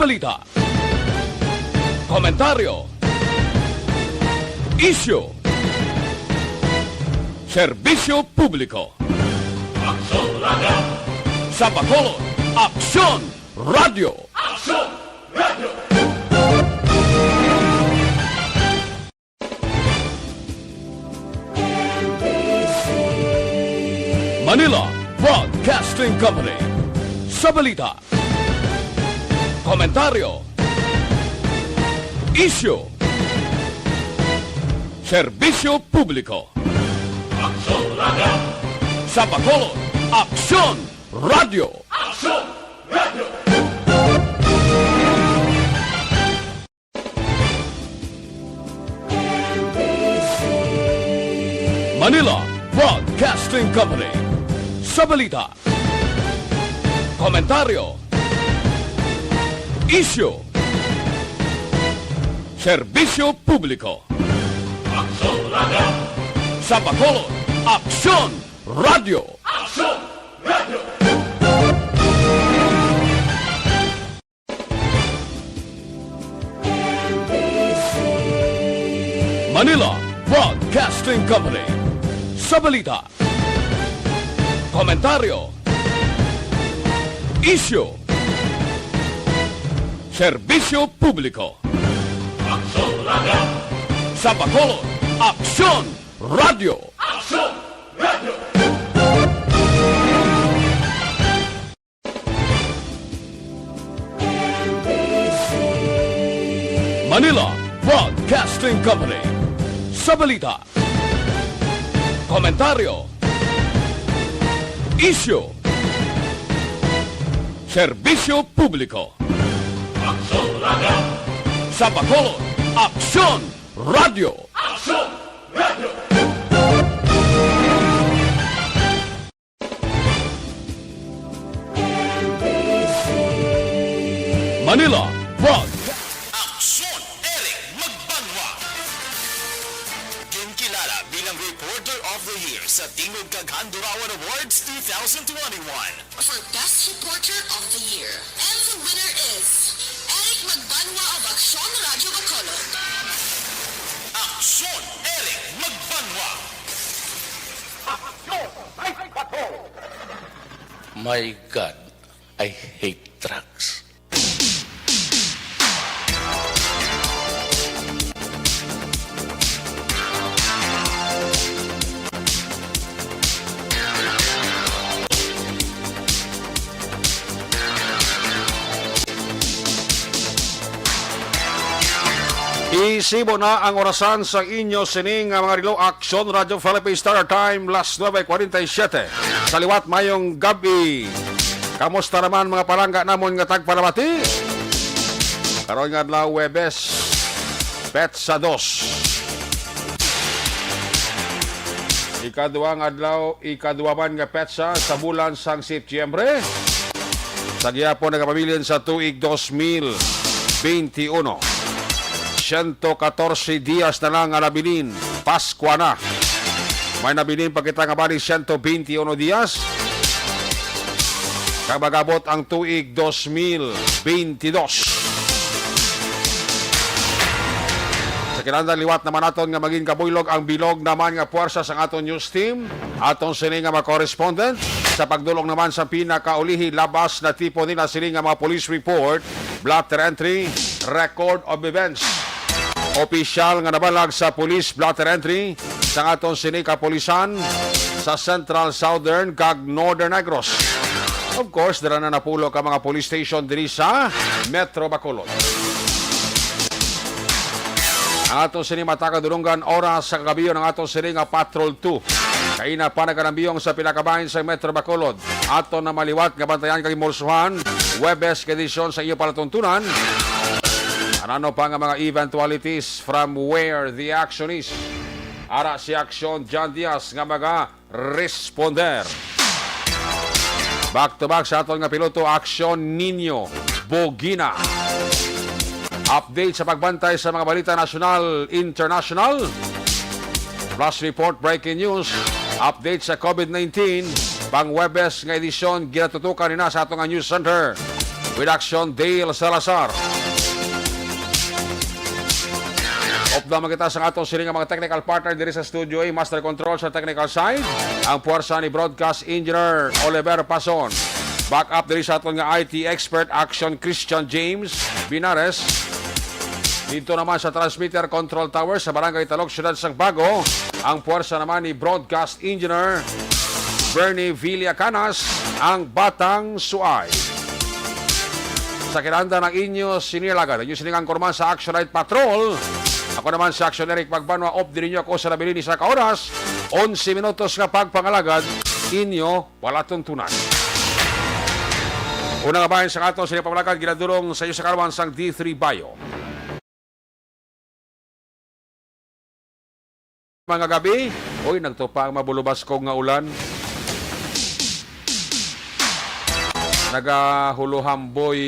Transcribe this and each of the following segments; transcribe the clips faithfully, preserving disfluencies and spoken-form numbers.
Balita. Komentaryo. Isyu. Serbisyo publiko. Aksyon Radio. Sa Bacolod, Aksyon Radio. Aksyon Radio. Manila Broadcasting Company. Sa balita, komentaryo, isyu, serbisyo publiko. Aksyon Radio. Sa Bacolod, Aksyon Radio. Aksyon Radio. Manila Broadcasting Company. Sa balita, komentaryo, isyu, serbisyo publiko. Aksyon Radio. Sa Bacolod, Aksyon Radio. Aksyon Radio. Manila Broadcasting Company. Sa balita, komentaryo, isyu, serbisyo publiko. Aksyon Radio. Sa Bacolod, Aksyon Radio. Aksyon Radio. Manila Broadcasting Company. Sa balita, komentaryo, isyu, serbisyo publiko. Aksyon Radio. Sa Bacolod, Aksyon Radio. Aksyon Radio. Manila Broadcast. Aksyon, Eric Magbanwa. Ginkilala bilang Reporter of the Year sa Tingog kag Handurawan Awards two thousand twenty-one. For Best Reporter of the Year. And the winner is Eric Magbanwa of Aksyon Radio Bacolod. Aksyon, Eric Magbanwa. Aksyon, Eric Bacolod. My God, I hate drugs. Isibo na ang orasan sa inyo sining nga mga relo. Aksyon Radio Philippine Standard Time, las nuebe cuarenta y siete. Sa liwat, mayong gabi. Kamusta naman, mga palangga namon nga tagpalamati? Karon nga adlaw, Huwebes, petsa dos. Ikaduha nga adlaw, ikaduha man nga petsa sa bulan sang Setyembre. Sa gihapon nagapabilin sa tuig dos mil beinti uno. Siyento katorse dias na lang nga nabilin, Paskwa na. May nabilin pa kita nga bali siyento beinti uno dias. Kag mag-abot ang tuig dos mil beinti dos. Sa kinahanglan, liwat naman naton nga maging kabuylog ang bilog naman nga puwersa sang aton news team. Aton sini nga mga correspondent sa pagdulong naman sa pinakaulihi labas na tipo nila sini nga mga police report, blotter entry, record of events. Opisyal nga nabalag sa police blotter entry sang aton sini kapulisan sa Central, Southern, kag Northern Negros. Of course, dira na napulo ka mga police station diri sa Metro Bacolod. Ang aton sini matag kadulungan oras sa kagabion ang aton sini nga Patrol two. Kaina pa nagkanambiyong sa pila ka bahin sa Metro Bacolod. Aton na maliwat nga bantayan kag himulsohan, Huwebes nga edisyon sa iyo palatuntunan. Ano pa nga mga eventualities from where the action is? Ara si Aksyon John Diaz nga maga-responder. Back to back sa aton nga piloto, Aksyon Nino Bogina. Update sa pagbantay sa mga balita nasyonal, international. Flash report, breaking news, update sa COVID nineteen, pang Huwebes nga edisyon, ginatutukan nina sa ato nga news center. with action, Dale Salazar. Updam kita sa aton sini nga mga technical partner diri sa studio, eh, master control sa technical side, ang puwersa ni broadcast engineer Oliver Pason. Back up diri sa aton nga I T expert, action, Christian James Binares. Dito naman sa transmitter control tower sa Barangay Talok, Siyudad sang Bago, ang puwersa naman ni broadcast engineer Bernie Villacanas, ang Batang Suay. Sa kinahanglan ang inyo sini nga alagad, inyo sini nga anchorman sa Action Night Patrol. Ako naman si Action Eric Pagbanwa, off diri ninyo ako sa nabilin ni sa ka oras, onse minutos nga pagpangalagad, inyo palatuntunan. Una nga bahin sa aton sini nga pamalakat, ginadulong sa inyo sa kaalaman sang D three Bio. Mga gabi, uy, nagtupa ang mabulubaskog nga ulan. Nagahuluhamboy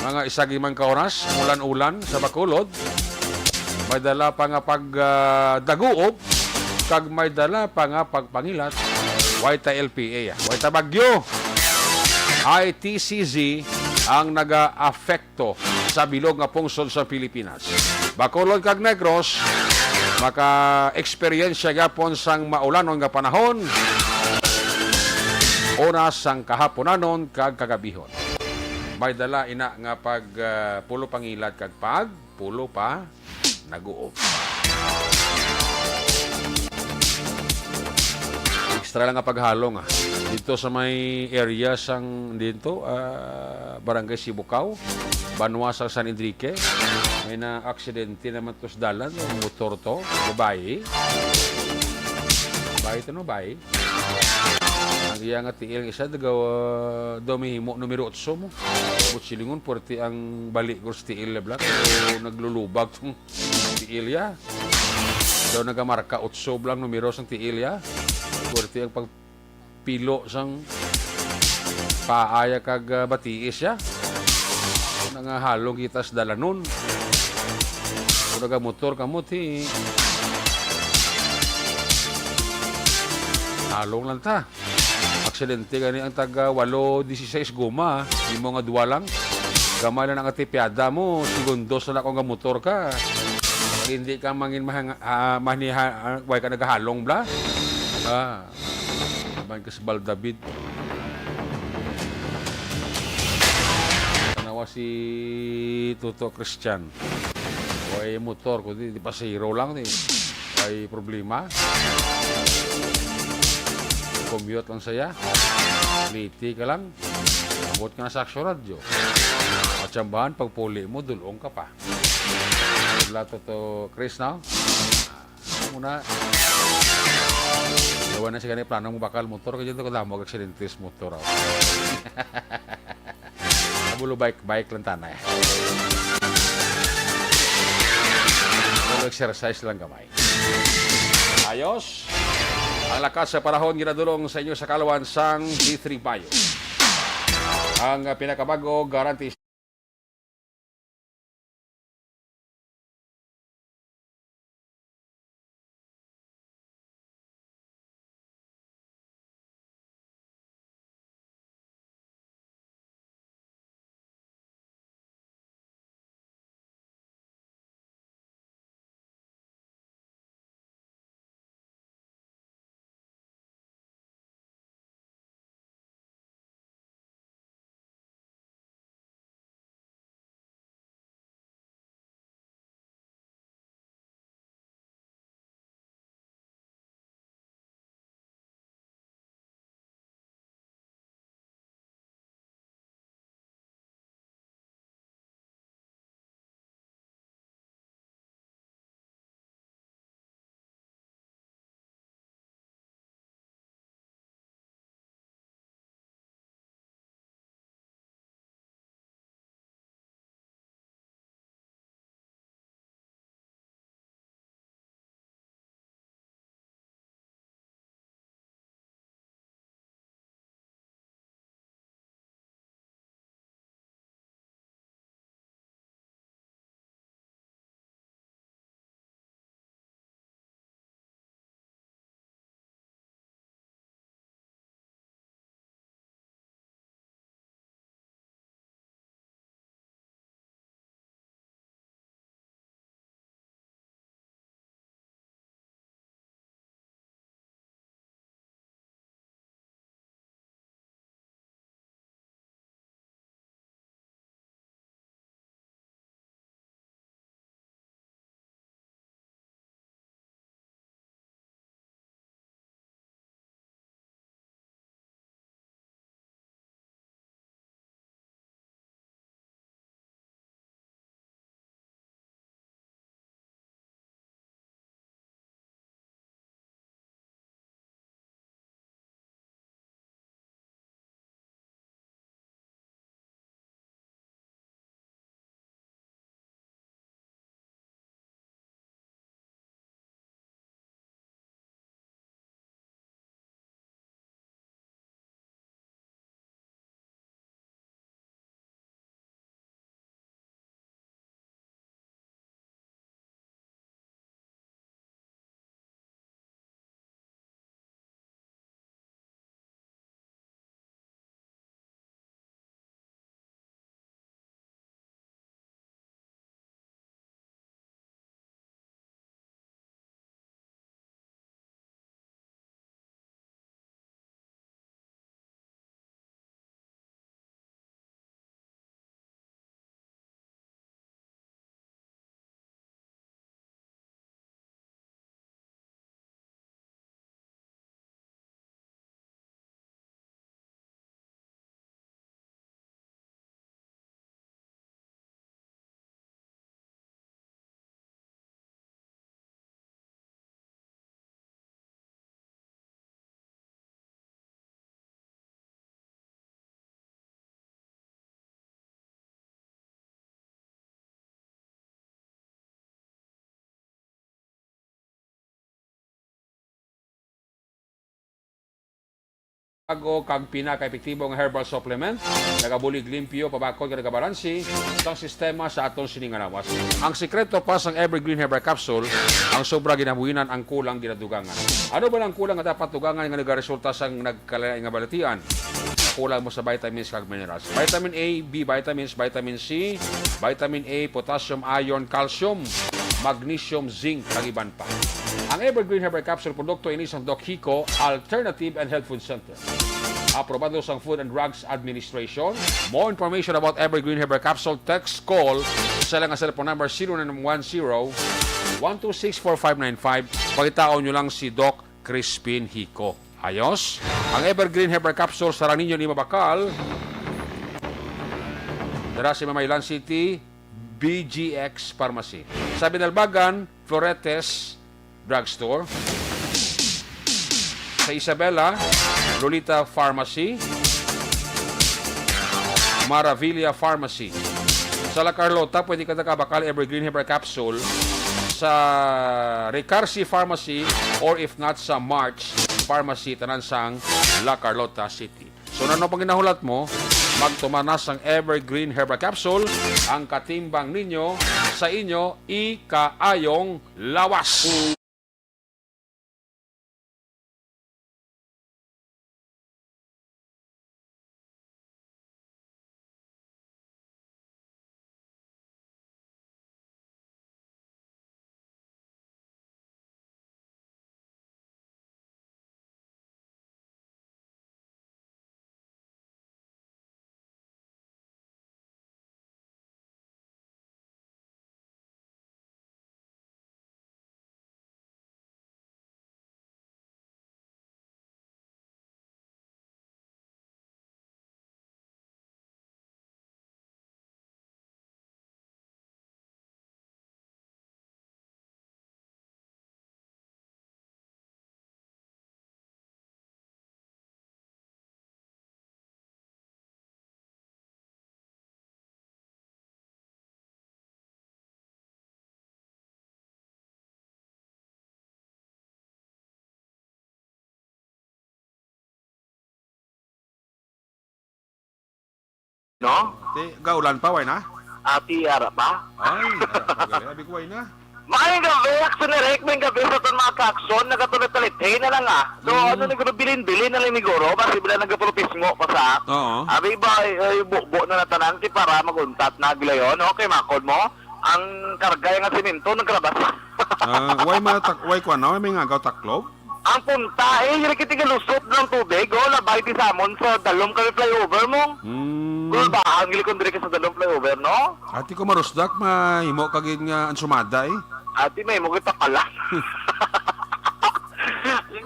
mga isa giman ka oras, ulan-ulan sa Bacolod. May dala pa nga pag, ah, daguob, kag may dala pa nga pagpangilat. Way ta L P A, ah. Way ta bagyo. I T C Z ang naga-affect to sa bilog nga pungsod sa Pilipinas. Bacolod kag Negros maka-eksperyensya gyapon sang maulanon nga panahon, oras sang kahaponanon kag kagabihon. May dala ina nga pag, ah, pulo pangilat kag pag pulo pa naguob. Extra lang nga paghalong, ah. Dito sa may area sang dito, ah, Barangay Sibukaw, banwa sa San Enrique, may na aksidente naman to sa dalan, yung motor to, babae. Babae to, no? Babae. Ang iya nga tiil, ang isa, daw, ah, daw mahimo numero otso mo. But silingon, puwerte ang bali ko sa tiil na black. So, naglulubag tong tiil ya. Daw nagamarka otso blang numero sang tiil ya. Puwerte ang pagpilo sang paaya kag, ah, batiis ya. Nangahalong kita sa dalanon. Kung nagamotor ka mo, ti, halong lang ta. Aksidente gani ang taga walo dieciséis goma, imo nga duwa lang. Gamay lang ang atipyada mo, segundos na lang kung gamotor ka. Hindi ka mangin mahang-, ah, maniha-, ah, way ka nagahalong bla. Ah, gamay ka sa Bal David. Tanawa si Toto Christian. Way motor, kundi di pasahero lang, di. Ay problema. Commute lang saya. Liti ka lang. Abot ka na sa Aksyon Radyo. At tsambahan, pagpuli mo, dulong ka pa. Wala to to, Chris, no? Muna. Gawa na siya gani, plano mo bakal motor, kaya dito kadamo, aksidente sa motor, oh. Kabulo bike, bike lang tanay. Pero exercise lang gamay. Ayos. Ang lakas sa panahon ginadulong sa inyo sa kaalawan sang D three Bio. Ang, ah, pinakabago, guarantee bag-o kag pinaka-epektibo nga herbal supplement, nagabulig limpyo, pabakod nga nagabalansi sang sistema sa aton sini nga lawas. Ang sekreto pa sang Evergreen Herbal Capsule, ang sobra ginabuhinan, ang kulang ginadugangan. Ano ba ang kulang nga dapat dugangan nga nagaresulta sang nagkalain nga balatian? Kulang mo sa vitamins kag minerals. Vitamin A, B vitamins, vitamin C, vitamin A, potassium, iron, calcium, magnesium, zinc, kag iban pa. Ang Evergreen Herbal Capsule, produkto ini sang Doc Hico Alternative and Health Food Center. Aprobado sang Food and Drugs Administration. More information about Evergreen Herbal Capsule, text, call sa ilang cellphone number, zero nine one zero, one two six, four five nine five. Pangitaon nyo lang si Doc Crispin Hico. Ayos? Ang Evergreen Herbal Capsule, sarang ninyo ni mabakal. Dara sa Mamaylan City, B G X Pharmacy. Sa Binalbagan, Floretes Drugstore. Sa Isabela, Lolita Pharmacy. Maravilla Pharmacy. Sa La Carlota, pwede ka nakabakal Evergreen Herbal Capsule sa Recarsi Pharmacy or if not sa March Pharmacy, tanan sang La Carlota City. So, ano pang ginahulat mo? Magtumar na sang Evergreen Herbal Capsule, ang katimbang ninyo sa inyo ikaayong lawas. No? Ti, gaulan pa, way na? Ati, ara pa? Ay, ara pa gali. Abi ko, way na. Maayong gabi, Action Eric, maayong gabi sa aton mga ka-action, nagatulit-tulit. Hey na lang, ah. So, Mm. ano ni guro, bilin-bilin na lang ni guro, basi bila nagapropisngo pa sa. Oo. Abi ba, ay, ay, bubo na natanan, ti para maguntat na gilayon, okay, makon mo. Ang karga nga semento, nagkalabas. Ah, way matak-, way kuwan na, way may ngagaw taklob? Ang punta, eh, yung nakita ka lusot ng tubig, oh, labay ti samon sa dalom kami flyover mo. Hmm. Gulbahan, gili kung diri ka sa dalom flyover, no? Ati ko marusdak, mahimo ka gid nga ansumada, eh. Ati, mahimo kita pala.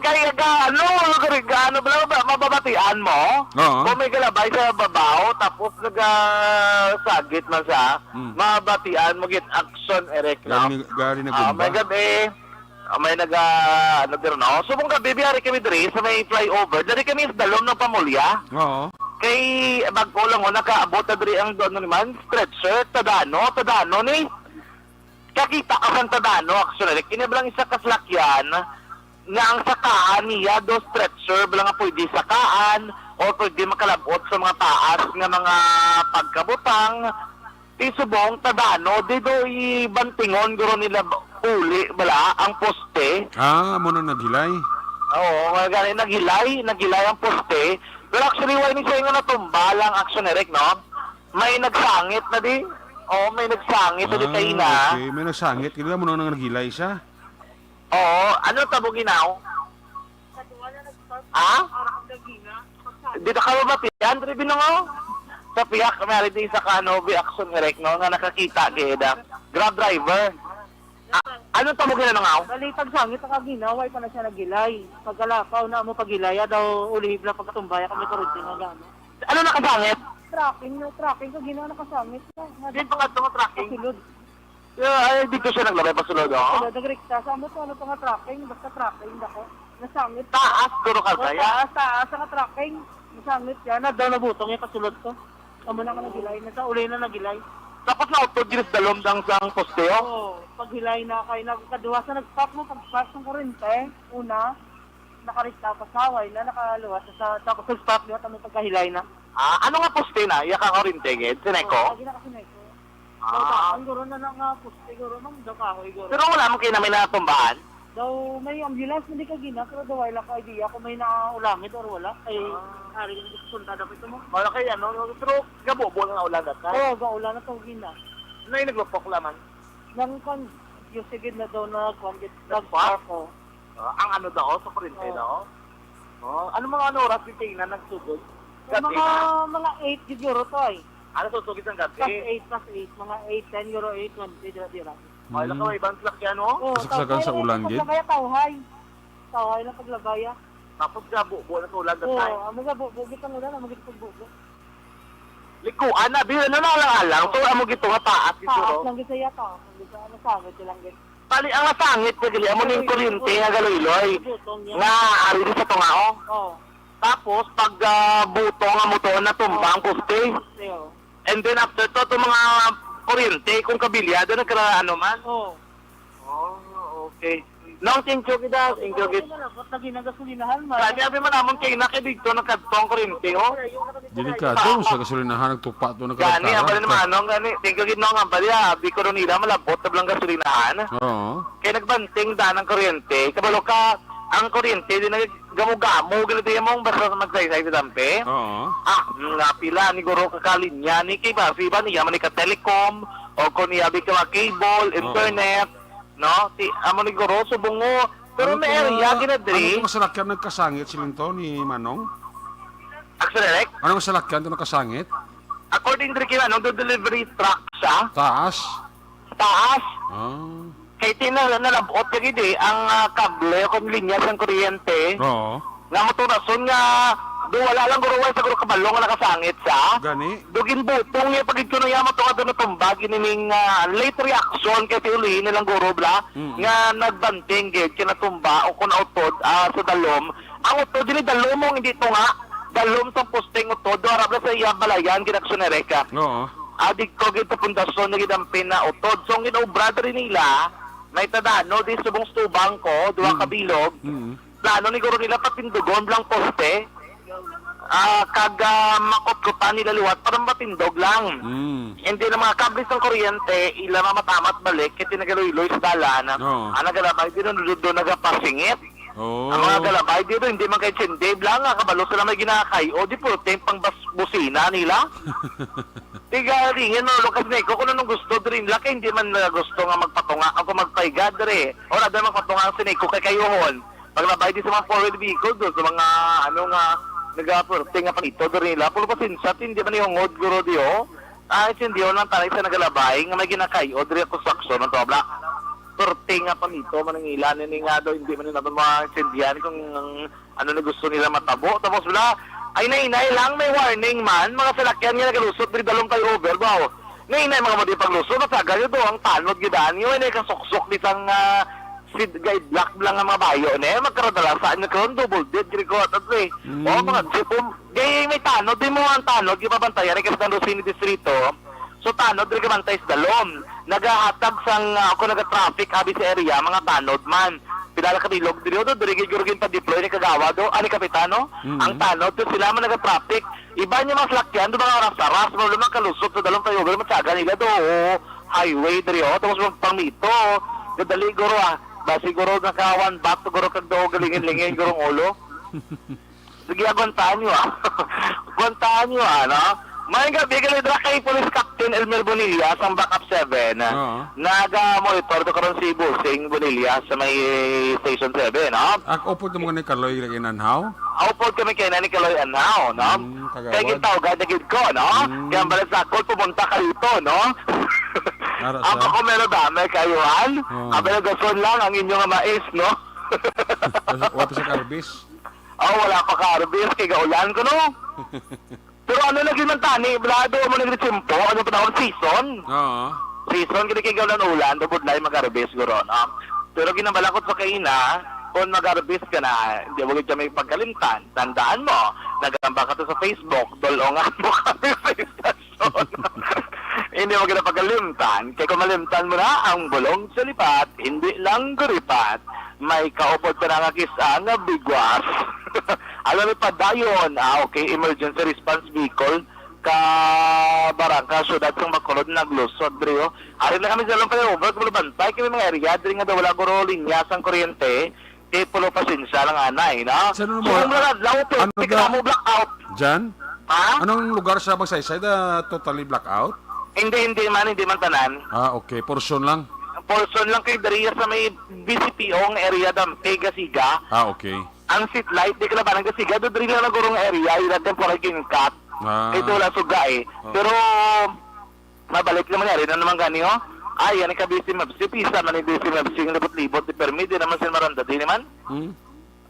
Kaya ka, ano, kaya ka, ano, bla, bla, mababatian mo? Oo. Kung may galabay sa babaw, tapos nagasagit man siya, Hmm. mabatian mo gid, Action Eric, no? Gari ni, gari na Ah, gumba. May gabi. Ah, may naga, ano, diri, no? So, kung gabi, biyari kami diri sa may flyover. Dari kami sa dalom ng pamulya. Oo. Kay, bag-o lang, oh, nakaabot na diri ang, ano naman, stretcher, Tadano, Tadano ni. Kakita ka sa Tadano, actually. Kini ba lang isa ka salakyan nga ang sakaan niya do stretcher, ba lang nga pwede sakaan, o pwede makalabot sa mga taas nga mga pagkabutang. Ti subong, Tadano, di do ibantingon guro nila ba-, uli bala ang poste. Ah, amo na naghilay. Oo, nga gani, naghilay, naghilay ang poste. Pero actually, why ni siya nga natumba lang, Action Eric, no? May nagsangit na di. Oo, may nagsangit na di Ah, kaina. Okay. May nagsangit. Kaya mo nang naghilay siya. Oo, ano tabo ginaw? Ha? Di na ka mabatian, Andre Binangaw? Sa piyak, may ari di sa kano, bi Action Eric, no, nga nakakita, gid, ah. Grab driver. Ah, ano tabo ginanangaw? Bali, pagsangit ang kaginaw, ay pa na siya nagilay. Pagkalakaw na mo pagilaya daw, ulihib lang pagkatumbaya kami kurente nga gano. Ano nakasangit? Tracking, no? Tracking, kaginaw nakasangit na. Di pa nga ito nga tracking? Pasulod. Yeah, ay, dito siya naglabay pasulod, oh. Pasulod, nagrekta. Sa amo to, ano to nga tracking? Basta tracking, dako. Nasangit. Taas, guro ka, O, kaya? Taas, taas, nga tracking. Nasangit yan. Na daw nabutong yung kasulod ko. Amo na nga nagilay. Nasa uli na nagilay. Tapos na auto, ginis dalom dang sang poste, oh. Oo. Paghilay na kay nagkaduwa sa nag-stop mo, pag-pass ng kurente, una. Nakarista pa sa Hawaii na nakaluwas sa, tapos nag-spot liwat ang pagkahilay na. Ah, ano nga poste na? Iya ka kuryente, gid? Sineco? Oo, lagi na kasi Sineco. Ah. Ang guro na lang nga poste, guro, ma'am, daw kahoy, guro. Pero wala man kayo na may natumbahan? Daw may ambulance na di ka gina, pero daw wala ko idea kung may naulangit or wala. Ay, Ah. Ari lang gusto punta daw ito mo. Wala kay ano, pero gabubo na nga ulan dati. Oo, gaulan na to, gina. Nay naglupok lamang. Nang kwan, yung sigid na daw na kwan, git-, Nagpa? nag-spark, oh. Ah, ang ano daw, sa kuryente Oo. daw? Oh, ano mga ano oras yung tingnan nagsugod? Yung Gabi mga, na? mga eight siguro to, eh. Ano susugid ang gabi? Past eight, past eight. Mga eight ten, siguro eight twenty, dira-dira. Ay, lang Hmm. kaway ibang salakyan, oh. Oo, Kasagsagan tawhay sa lang ulan, yung gid? paglabay, tawhay. Tawhay lang paglabay, ah. Tapos gabubo na sa ulan, Oo, gatay. amo gabubo, gitang ulan, amo gitang bubo. Likuan na, di, ano na lang alang. So, amo gito nga taas, Taas siguro. lang gid siya, taas lang gid siya. Ano, sangit lang gid. Bali, ang nasangit nga gali, amo ning kuryente nga galuy-loy. Butong niya. Nga ari di sa tunga, oh. Oh. Tapos, pag, ah, butong nga motor, natumba ang poste. Poste, oh. And then, after to, itong mga kuryente, kung kabilya, doon nagkara-, ano man. Oh. Oh, okay. Nong, thank you kita, thank you kita. Ba't lagi nang gasolinahan, man? Sabi, abi man namon kay na kay dito nagkadto ang kuryente, oh. Delikado Gani. sa gasolinahan, nagtupa to, Gani, ang nagkarakara. bali naman, Nong, gani. Thank you gid, Nong, ang bali, ah, di ko ron nila malabot na lang gasolinahan. Oo. Kay nagbanting daan ang kuryente. Kabalo ka, ang kuryente, di na gamo-gamo, gani di mong basta magsaysay sa dampe. Oo. Ah, nga pila, ni guro kakalinya, ni kay ba, si iba niya, man ni ka telecom, o kung niya, di ka cable, Oo. internet, no? Ti, amo ni guro, subong mo. Pero Ano may to area, nga, gina ano diri. to nga salakyan nagkasangit, siling to, ni Manong? Accelerate? Ano nga salakyan to nakasangit? According diri kay Manong, do delivery truck siya. Taas? Taas. Ah. Kay tina, nalabot ka gid eh, ang, ah, kable o kung linya sang kuryente. Oo. Nga mo to rason nga, do wala lang guro, wala siguro kabalo nga nakasangit siya. Gani? Do ginbutong niya pag ito niya mo to nga do natumba, ginining, ah, late reaction kay tiulihin nilang guro, bla, Mm. nga nagbanting gid, kinatumba o kung utod, ah, sa dalom. Ang utod, dili dalom mo, hindi to nga. Dalom sa posting utod, do harap na sa iya balayan, ginaksyon ni Reka. Oo. Adig ko gid sa pundasyon na gid ang pinautod. So, ang ginobra diri nila, may tadano di subong stubang ko, duha ka Mm. bilog. Mm. Plano ni guro nila patindugon lang poste. Ah, kag, ah, makutkutan nila liwat para matindog lang. Mm. Hindi na mga kable sang kuryente, ila mamatamat balik, kay tinagaluy-loy sa dalan. Oo. Ang nagalabay, di na doon nagapasingit. Oh. Ang mga galabay dito, hindi man kay Chinday Blanca, kabalo sila may ginakay. O di puro tape pang bas-, busina nila. Tiga ringin mo, Lucas Nico, kung anong gusto diri nila, kay hindi man nila gusto nga magpatunga o kung magpaiga diri. O na doon magpatunga ang siniko kay kayuhon. Paglabay di sa mga forward vehicle doon, sa mga ano nga, nagaporte nga pangito diri nila. Puro pasensya, hindi man ihungod, guro, di, oh. Ah, intindihan lang tayo sa nagalabay nga may ginakay-o diri ang konstruksyon, ano to, bla? Perting nga pamito, manangila, nini nga daw, hindi man naman maintindihan kung ano na gusto nila matabo. Tapos, bla, ay, nainay lang, may warning man, mga salakyan nga nagalusot, diri dalong tayo over, ba, oh. Nainay, mga madi paglusot, masagal nyo do, ang tanod, gidaan nyo, ay, kasuksok, di sang, ah, sid, guide block lang ang mga bayo, ne? Magkaradala sa inyo, karon, double dead, giri ko, at, at, eh. Mm. Oh, mga jeep, um, Di, may tanod. Di mo ang tanod, gibabantayan ni Kapitan Rosini Distrito. So, tanod, di kabantay sa dalom. Nagahatag sang, ah, kung naga-traffic, abi sa area, mga tanod man. Pila ka bilog diri, o, diri, gid, gid, pa-deploy ni Kagawa, do, ani, Kapitan, no? Mm. Ang tanod, to sila man naga-traffic. Iba niya mga salakyan, do, mga aras-aras, mo lumang kalusot sa dalom tayo, pero matyaga nila, do, o, highway, diri, o, tapos magpangmito, gadali, guro, ah. Ba, siguro naka one back, siguro, kag do, galingin-lingin, gurong ulo. Sige, agwantahan nyo, ah. Agwantahan nyo, ah, no? Maayong gabi, gali dira kay Police Captain Elmer Bonilla sang Backup seven. Oo. Naga-monitor to karon si Bossing Bonilla sa may Station seven, no? Ak-, upod mo ni Kaloy lagi nanhaw? Upod kami kay na ni Kaloy Anhaw, no? Hmm, kagawad. Kay gitawgan na gid ko, no? Hmm. Kaya ang balat sa akon, pumunta ka dito, no? Ara Ang sa? Ako meron dami kayo, han? Oo. Ang meron gason lang ang inyong mais, no? Wala pa sa karbis. Oh, wala pa ka-harvest kay gaulan kuno. Pero ano lagi man tani, blado mo nagritsimpo, ano pa daw season? Oo. Season gid kay gaulan-ulan, do budlay mag-harvest guro, no? Pero ginambalakot sa kaina, kung mag-harvest ka na, hindi mo gid kami pagkalimtan. Tandaan mo, nagamba ka to sa Facebook, dulongan mo kami sa istasyon. Hindi mo gina pagalimtan, kay kung malimtan mo na ang bulong sa lipat, hindi lang guripat, may kaupod pa na nga kis-a nga bigwas. Alam mo, padayon, ah, okay, emergency response vehicle, ka barangay, syudad sang Bacolod, naglusod, diri, oh. Ari na kami sa Lumpa, over, sa Bantay, kami mga area, diri nga daw wala guro linya sang kuryente, kay pulo pasensya lang anay, no? Sa ano So, mo, kung mga adlaw, ano pwede da-, ka mo blackout. Jan? Ha? Anong lugar sa Magsaysay na totally blackout? Hindi, hindi man, hindi man tanan. Ah, okay. Portion lang? Portion lang kay diri sa may B C P O nga area, Dampe, Gasiga. Ah, okay. Ang street light, di ka na ba nang Gasiga? Doon diri lang nagurong area, ila temporary ginkat. Ah. Ito wala suga eh. Oh. Pero, mabalik naman yari na naman gani, oh. Ay, yan ang ka-B C M F C, pisa man yung B C M F C, ang libot-libot ni permi, di naman sila maranda, di naman. Hmm.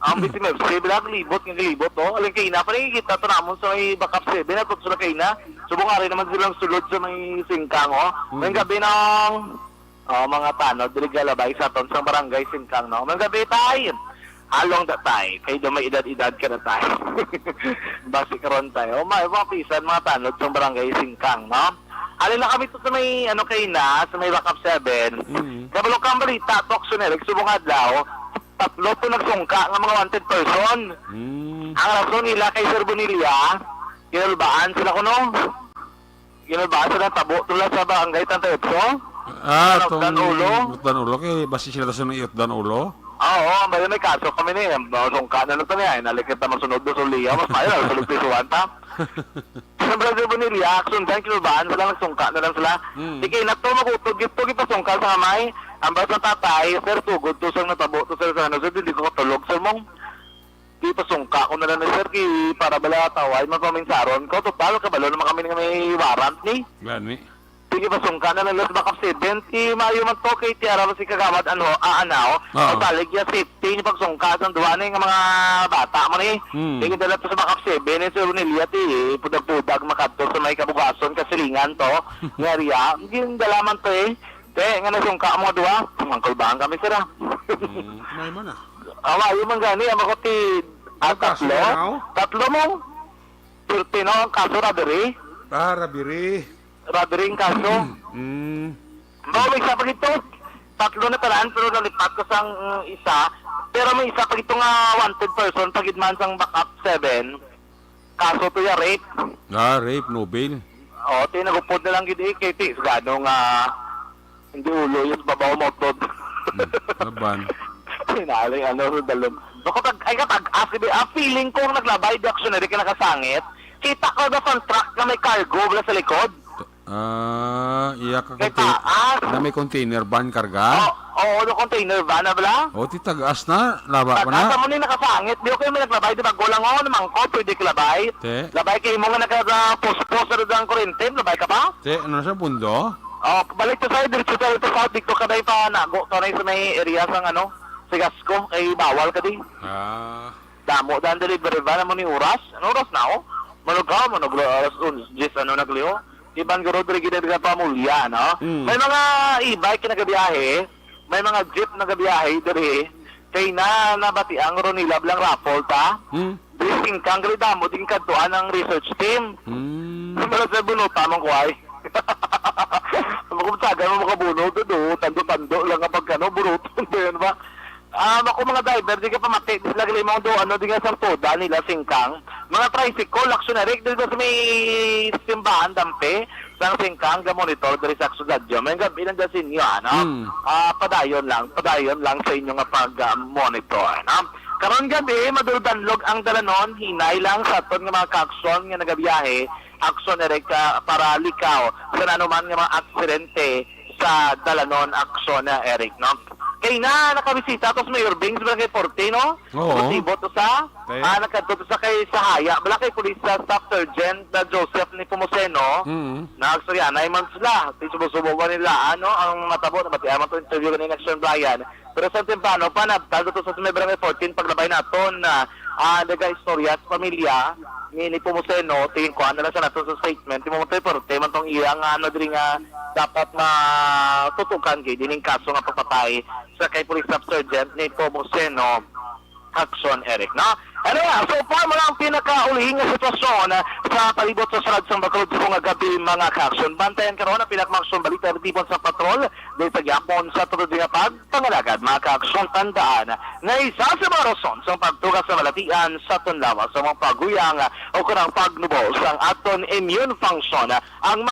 Ang B C M F C, bilang libot nga libot, oh. Aling kaina pa nakikita to namon sa may Backup seven, at sila kaina. Subong ari naman silang sulod sa may singkang, oh. Hmm. May gabi ng, oh, mga tanod, diri galabay sa aton sa barangay singkang, no? May gabi, tay! Halong da, tay. Kay do may edad-edad ka na, tay. Basi karon, tay. Oh, may mga pisan, mga tanod sa barangay singkang, no? Alin na kami to sa may, ano, kaina, sa may Backup seven. Mm. Kabalo kang balita, to, Action Eric, subong adlaw, tatlo to nagsungka nga mga wanted person. Mm. Ang rason nila kay Sir Bonilla, kinulbaan sila kuno. Kinulbaan sila, tabo to lang sa barangay Santa Ipso. Ah, Ano, tong utdan ulo? Utdan ulo, kay basi sila sa nang iutdan ulo? Ah, oo, may, may kaso kami ni, ang sungka na lang to niya, eh, nalikit na masunod do sa liya, mas maayo na, sulod pisuan ta. Siyempre, si Bonilla, Action Band, kinulbaan sila, nagsungka na lang sila. Mm. Sige, na to, magutod, gito, gipasungka sa kamay. Ang bas ng tatay, sir, sugod to, sir, natabo to, sir, sa ano, sir, hindi ko katulog, sir, mong. Gipasungka ko na lang, sir, ki, para bala taway, man paminsaron ko. Total, kabalo naman kami nga may warrant, ni. Gani. Sige, pasungka na lang, sir, Backup seven. Ki, maayo man to, kay tiara mo si Kagawad, ano, ah, ano, Oo. Ang salig niya, safety, ni pagsungka, sa duwa, ni, nga mga bata mo, ni. Hmm. Sige, dala to sa Backup seven, ni, sir, Bonilla, ti, pudag-pudag, makadto sa may Kabugason, Kasilingan to, nga area. Gindala man to, eh. Te, nga nasungka ang mga duha, mangkulbahan kami, sir, ah. Mm, may man, ah. Awa, yung man gani, ang mga ti-, ah, Ang kaso tatlo? na, oh? Tatlo mo. Perti, no, ang kaso, robbery. Ah, robbery. Robbery ang kaso. Mm. Mao, may isa pa dito. Tatlo na tanan, pero nalipat ko sang, mm, isa. Pero may isa pa dito nga wanted person, pagidman sang Backup seven. Kaso to ya rape. Ah, rape, no bail. O, ti nagupod na lang gid, eh, kay ti, gano nga hindi ulo yung babaw mo, tod. Hmm, laban. Sinali, ano, sa dalom. Bako tag, ay, katag-as, di ba? Ah, feeling ko ang naglabay, di aksyon na di ka nakasangit. Kita ko ba sa truck nga may cargo, wala sa likod? Ah, iya ka May contain-, taas. na may container van karga? Oo, oo, no container van na bala? O, ti tag-as na, laba ko Tag-as na. Amo ni nakasangit, di okay may naglabay, di ba? Gulang, oh, namangko, pwede ka labay. Te? Labay kay mo nga naka-, puspos na doon ang kurente, labay ka pa? Te, ano sa pundo? Oh, balik to sa'yo, diretso tayo to south, dito ka tayo pa nago, to na sa may area sang ano, Sigasco, kay bawal ka di. Ah. Damo dan delivery van mo ni oras. Ano oras na, oh? Manog ka, manog la-, alas onse, ano, nagliho. Iban guro diri gid nga pamulya, no? Mm. May mga e-bike nagabiyahe, may mga jeep nagabiyahe diri. Kay na, nabatian guro nila blang raffle ta. Mm. Diri singkang gali damo din kadtuan ang research team. Mm. Sa mga sa bunutan mong kuway. Ang kumsagan mo makabunod, do, tando-tando lang ang pagkano, buruton ba yan ba? Ah, ako mga driver, di ka pamati, di sila gali mong do, ano, di nga sang toda nila, singkang. Mga tricycle, action na rin, di ba sa may simbahan, dampe, sang singkang, ga monitor, diri sa action radyo. May gabi lang dyan sa inyo, ano? Hmm. Ah, padayon lang, padayon lang sa inyo nga pag, ah, monitor, no? Karon gabi, maduldanlog ang dalanon, hinay lang sa aton nga mga kaaksyon nga nagabiyahe, aksyon, Eric, ah, para likaw sa nanuman nga mga aksidente sa dalanon, aksyon, ah, Eric, no? Kay na, nakabisita to sa Mayor Bing sa Barangay Forte, no? Oo. Motibo to sa, Kaya? ah, nagkadto to sa kay Sahaya, bala kay Police, ah, Staff Sergeant na Joseph Nepomuceno, Mm. nagsurianay man sila. Ti subo-subo ba nila, ano, ang matabo, nabatian man to interview kanina, Action Brian. Pero sa temprano pa, nabtag to sa may Barangay fourteen, paglabay naton, ah, ah, nagaistorya sa pamilya ni, ni Nepomuceno, tingin ko, ano lang sa nato sa statement, di mo man to importante man tong iyang, ano, diri nga dapat matutukan kay dining kaso nga pagpatay sa kay Police Staff Sergeant Nepomuceno Action, Eric, no? Ano nga, so far mo lang ang pinakaulihing nga sitwasyon, ah, sa palibot sa Surad sang Bacolod subong nga gab-i, mga ka-aksyon. Bantayan karon ang pinakamaksyon balita nga tipon sa patrol diri sa gihapon sa tulo nga pagpangalagad, mga ka-aksyon. Tandaan nga isa sa mga rason sang pagtuga sa balatian sa aton lawas ang mga paghuyang, ah, o kanang pagnubo sang aton immune function, ah, ang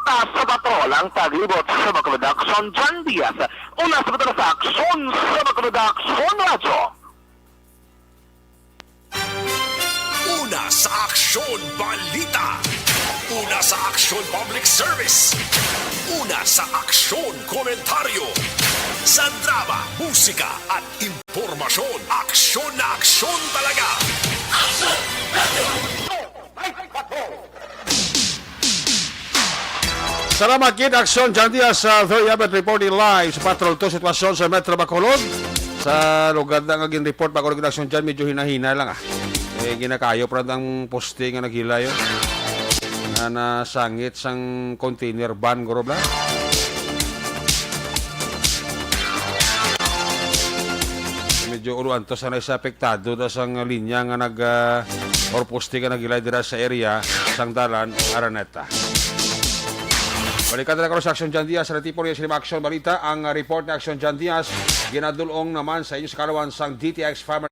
Taas sa patrol ang taglibot sa Bacolod Aksyon, John Diaz. Una sa patrol sa Aksyon sa Bacolod Aksyon Radyo. Una sa Aksyon Balita. Una sa Aksyon Public Service. Una sa Aksyon Komentaryo. Sa drama, musika, at impormasyon, aksyon na aksyon talaga. Salamat gid, Aksyon John Diaz, sa Third Avenue reporting live sa Patrol Two sitwasyon sa Metro Bacolod. Sa lugar na nga gin-report, Bacolod, gid, Aksyon John, medyo hinay-hinay lang, ah. Eh, ginakayo pa ang poste nga naghilay, oh. Nga nasangit sang container van, guro, bla. Medyo ulo antos na sa apektado na sang linya nga nag, ah, or poste nga naghilay dira sa area sang dalan Araneta. Balikan na lang sa Aksyon John Diaz sa Natipo Reaction Aksyon Balita. Ang, ah, report ni Aksyon John Diaz ginadulong naman sa inyo sa kalawan sang D T X Farmer.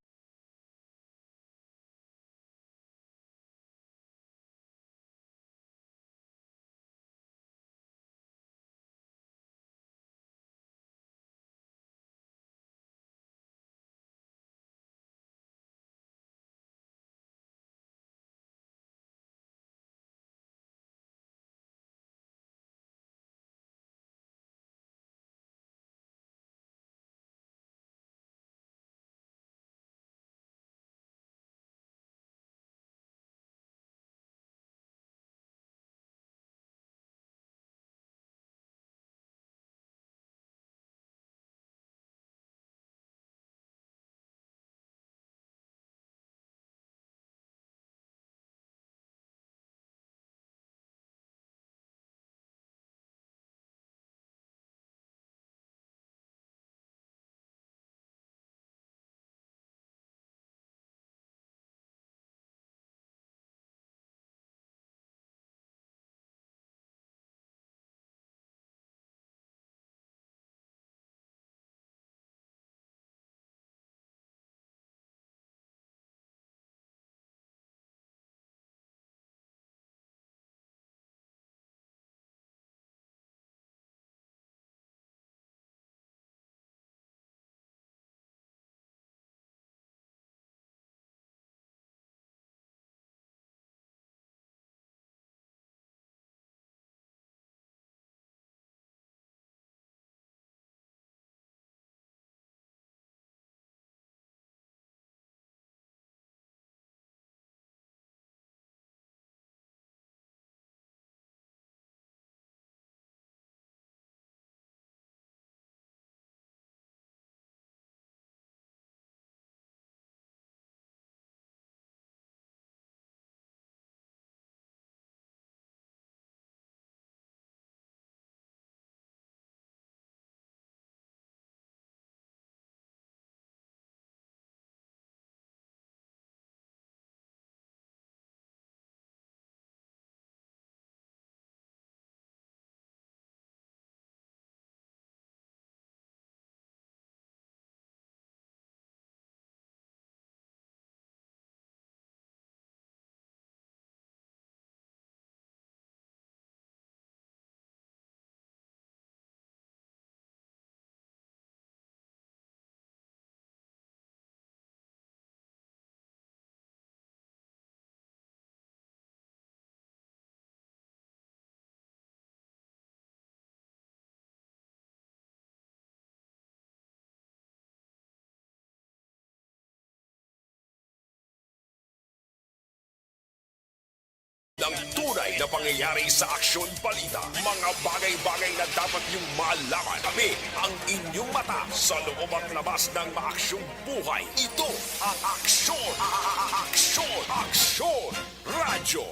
Ang tunay na pangyayari sa aksyon balita, mga bagay-bagay na dapat niyong malaman. Kami ang inyong mata sa loob at labas ng maaksyong buhay. Ito ang aksyon, a- a- a- aksyon, aksyon, radyo.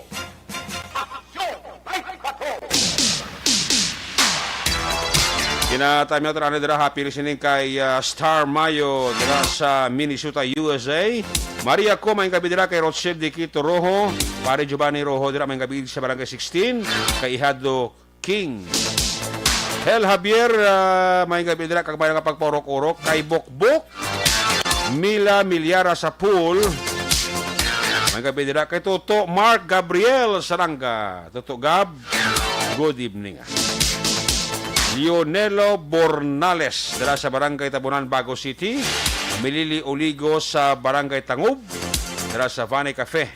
Aksyon! Ay, patrol! Kina Time Out Runner dira, happy listening kay, ah, Star Mayo dira sa Minnesota, U S A. Maria ko, maayong gabi dira kay Rothschild Dikito Rojo, pare Giovanni Rojo dira, maayong gabi sa Barangay sixteen, kay Ihado King. Hel Javier, ah, maayong gabi dira, kag may nga pagpaurok-urok kay Bokbok, Mila Milyara sa pool. Maayong gabi dira kay Toto Mark Gabriel Saranga. Toto Gab, good evening. Leonelo Bornales, dira sa Barangay Tabunan, Bago City. Milili Oligo sa Barangay Tangub, dira sa Vani Cafe.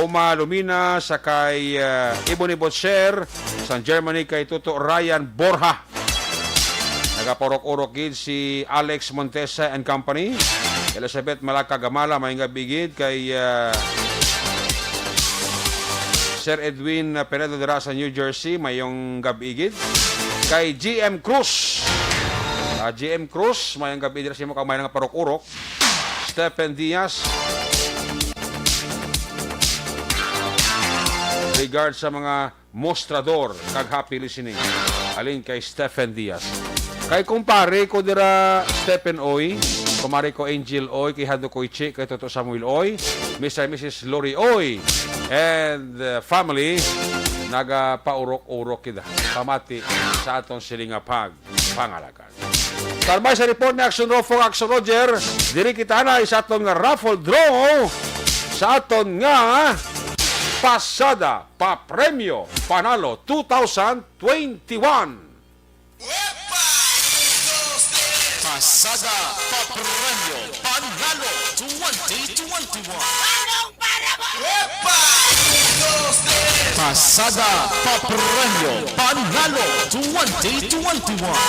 Oma Lumina sa kay, uh, Ebony Butcher, sang Germany kay Toto Ryan Borja. Nagapaurok-urok gid si Alex Montesa and Company. Elizabeth Malaka Gamala, maayong gabi gid kay, uh, Sir Edwin Peredo dira sa New Jersey, maayong gabi gid. Kay G M Cruz. Ah, G M Cruz, maayong gabi dira sa imo kag may nga parok-urok. Stephen Diaz. Regard sa mga mostrador kag happy listening. Alin kay Stephen Diaz. Kay kumpare ko dira, Stephen Oy, kumare ko Angel Oy, kay Hado Koichi, kay Toto Samuel Oy, Mister and Missus Lori Oy, and, uh, family, nagapaurok-urok kita. Pamati sa aton sini nga pag pangalakan. Tarbay sa report ni Action Rofo, Action Roger, diri kita na sa aton nga raffle draw, sa aton nga Pasada Papremyo Panalo two thousand twenty-one. Pasada Papremyo Panalo twenty twenty-one. Pasada Papremyo Panalo twenty twenty-one.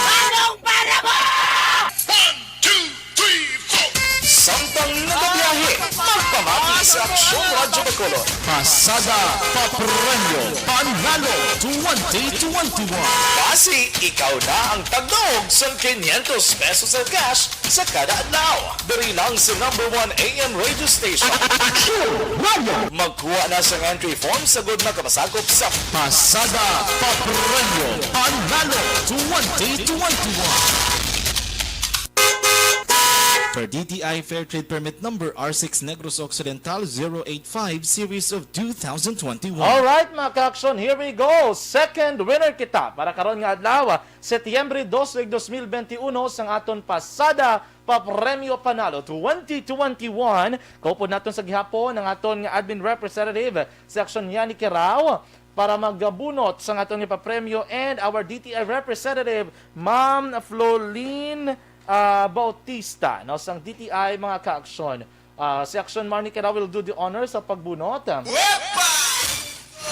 One, two, three, four. Samtang nagabiyahe, magpamati sa Aksyon Radyo Bacolod. Pasada Papremyo Panalo twenty twenty-one. Basi ikaw na ang tagdaog sa quinientos pesos sa cash sa kada adlaw. Diri lang sa number one A M radio station. Action Radio! Magkuha na sa entry form sa gud makapasakop sa Pasada Papremyo Panalo twenty twenty-one. Per D T I Fair Trade Permit Number R six Negros Occidental zero eight five Series of two thousand twenty-one. Alright, mga ka-aksyon, here we go. Second winner kita para karon nga adlaw, Setyembre dos, dos mil benti uno, sang aton Pasada Papremyo Panalo twenty twenty-one. Kaupod naton sa gihapon ang aton nga admin representative, si Aksyon Yani Kirao, para magbunot sang aton nga papremyo, and our D T I representative, Ma'am Flolene, ah, Bautista, no, sang D T I, mga ka-aksyon. Ah, si Aksyon Marnie Kira will do the honor sa pagbunot. Wepa!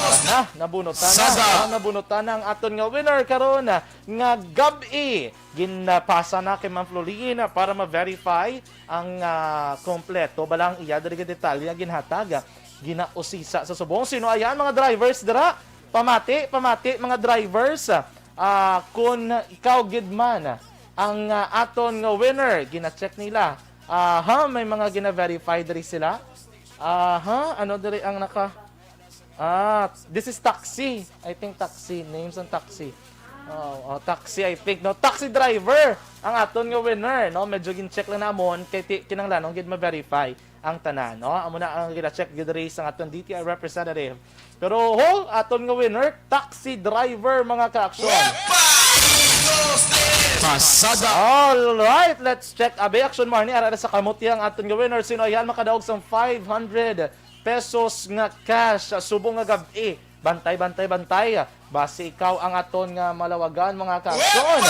Tara na, nabunutan na. Sada! Ah, nabunutan na ang aton nga winner karon nga gab-i. Ginapasa na kay Ma'am Flolene para ma-verify ang, ah, kompleto. Bala ang iya diri nga detalye nga ginhatag, ah, ginausisa sa subong. Sino ayan, mga drivers dira? Pamati, pamati, mga drivers. Ah, kun ikaw gid man ang, ah, aton nga winner, gina-check nila. Aha, may mga gina-verify diri sila. Aha, ano diri ang naka-, ah, this is taxi. I think taxi. Names ang taxi. Oh, oh, taxi, I think, no? Taxi driver ang aton nga winner, no? Medyo gin-check lang namon kay ti-, kinahanglanon gid ma-verify ang tanan, no? Amo na ang gina-check gid diri sa aton D T I representative. Pero, ho, aton nga winner, taxi driver, mga ka-aksyon. Pasada! Alright, let's check. Abi, Aksyon Marnie, ara sa kamot ang aton nga winner. Sino ayan makadaog sang five hundred pesos nga cash sa subong nga gab-i? Bantay, bantay, bantay. Basi ikaw ang aton nga malawagan, mga ka-aksyon.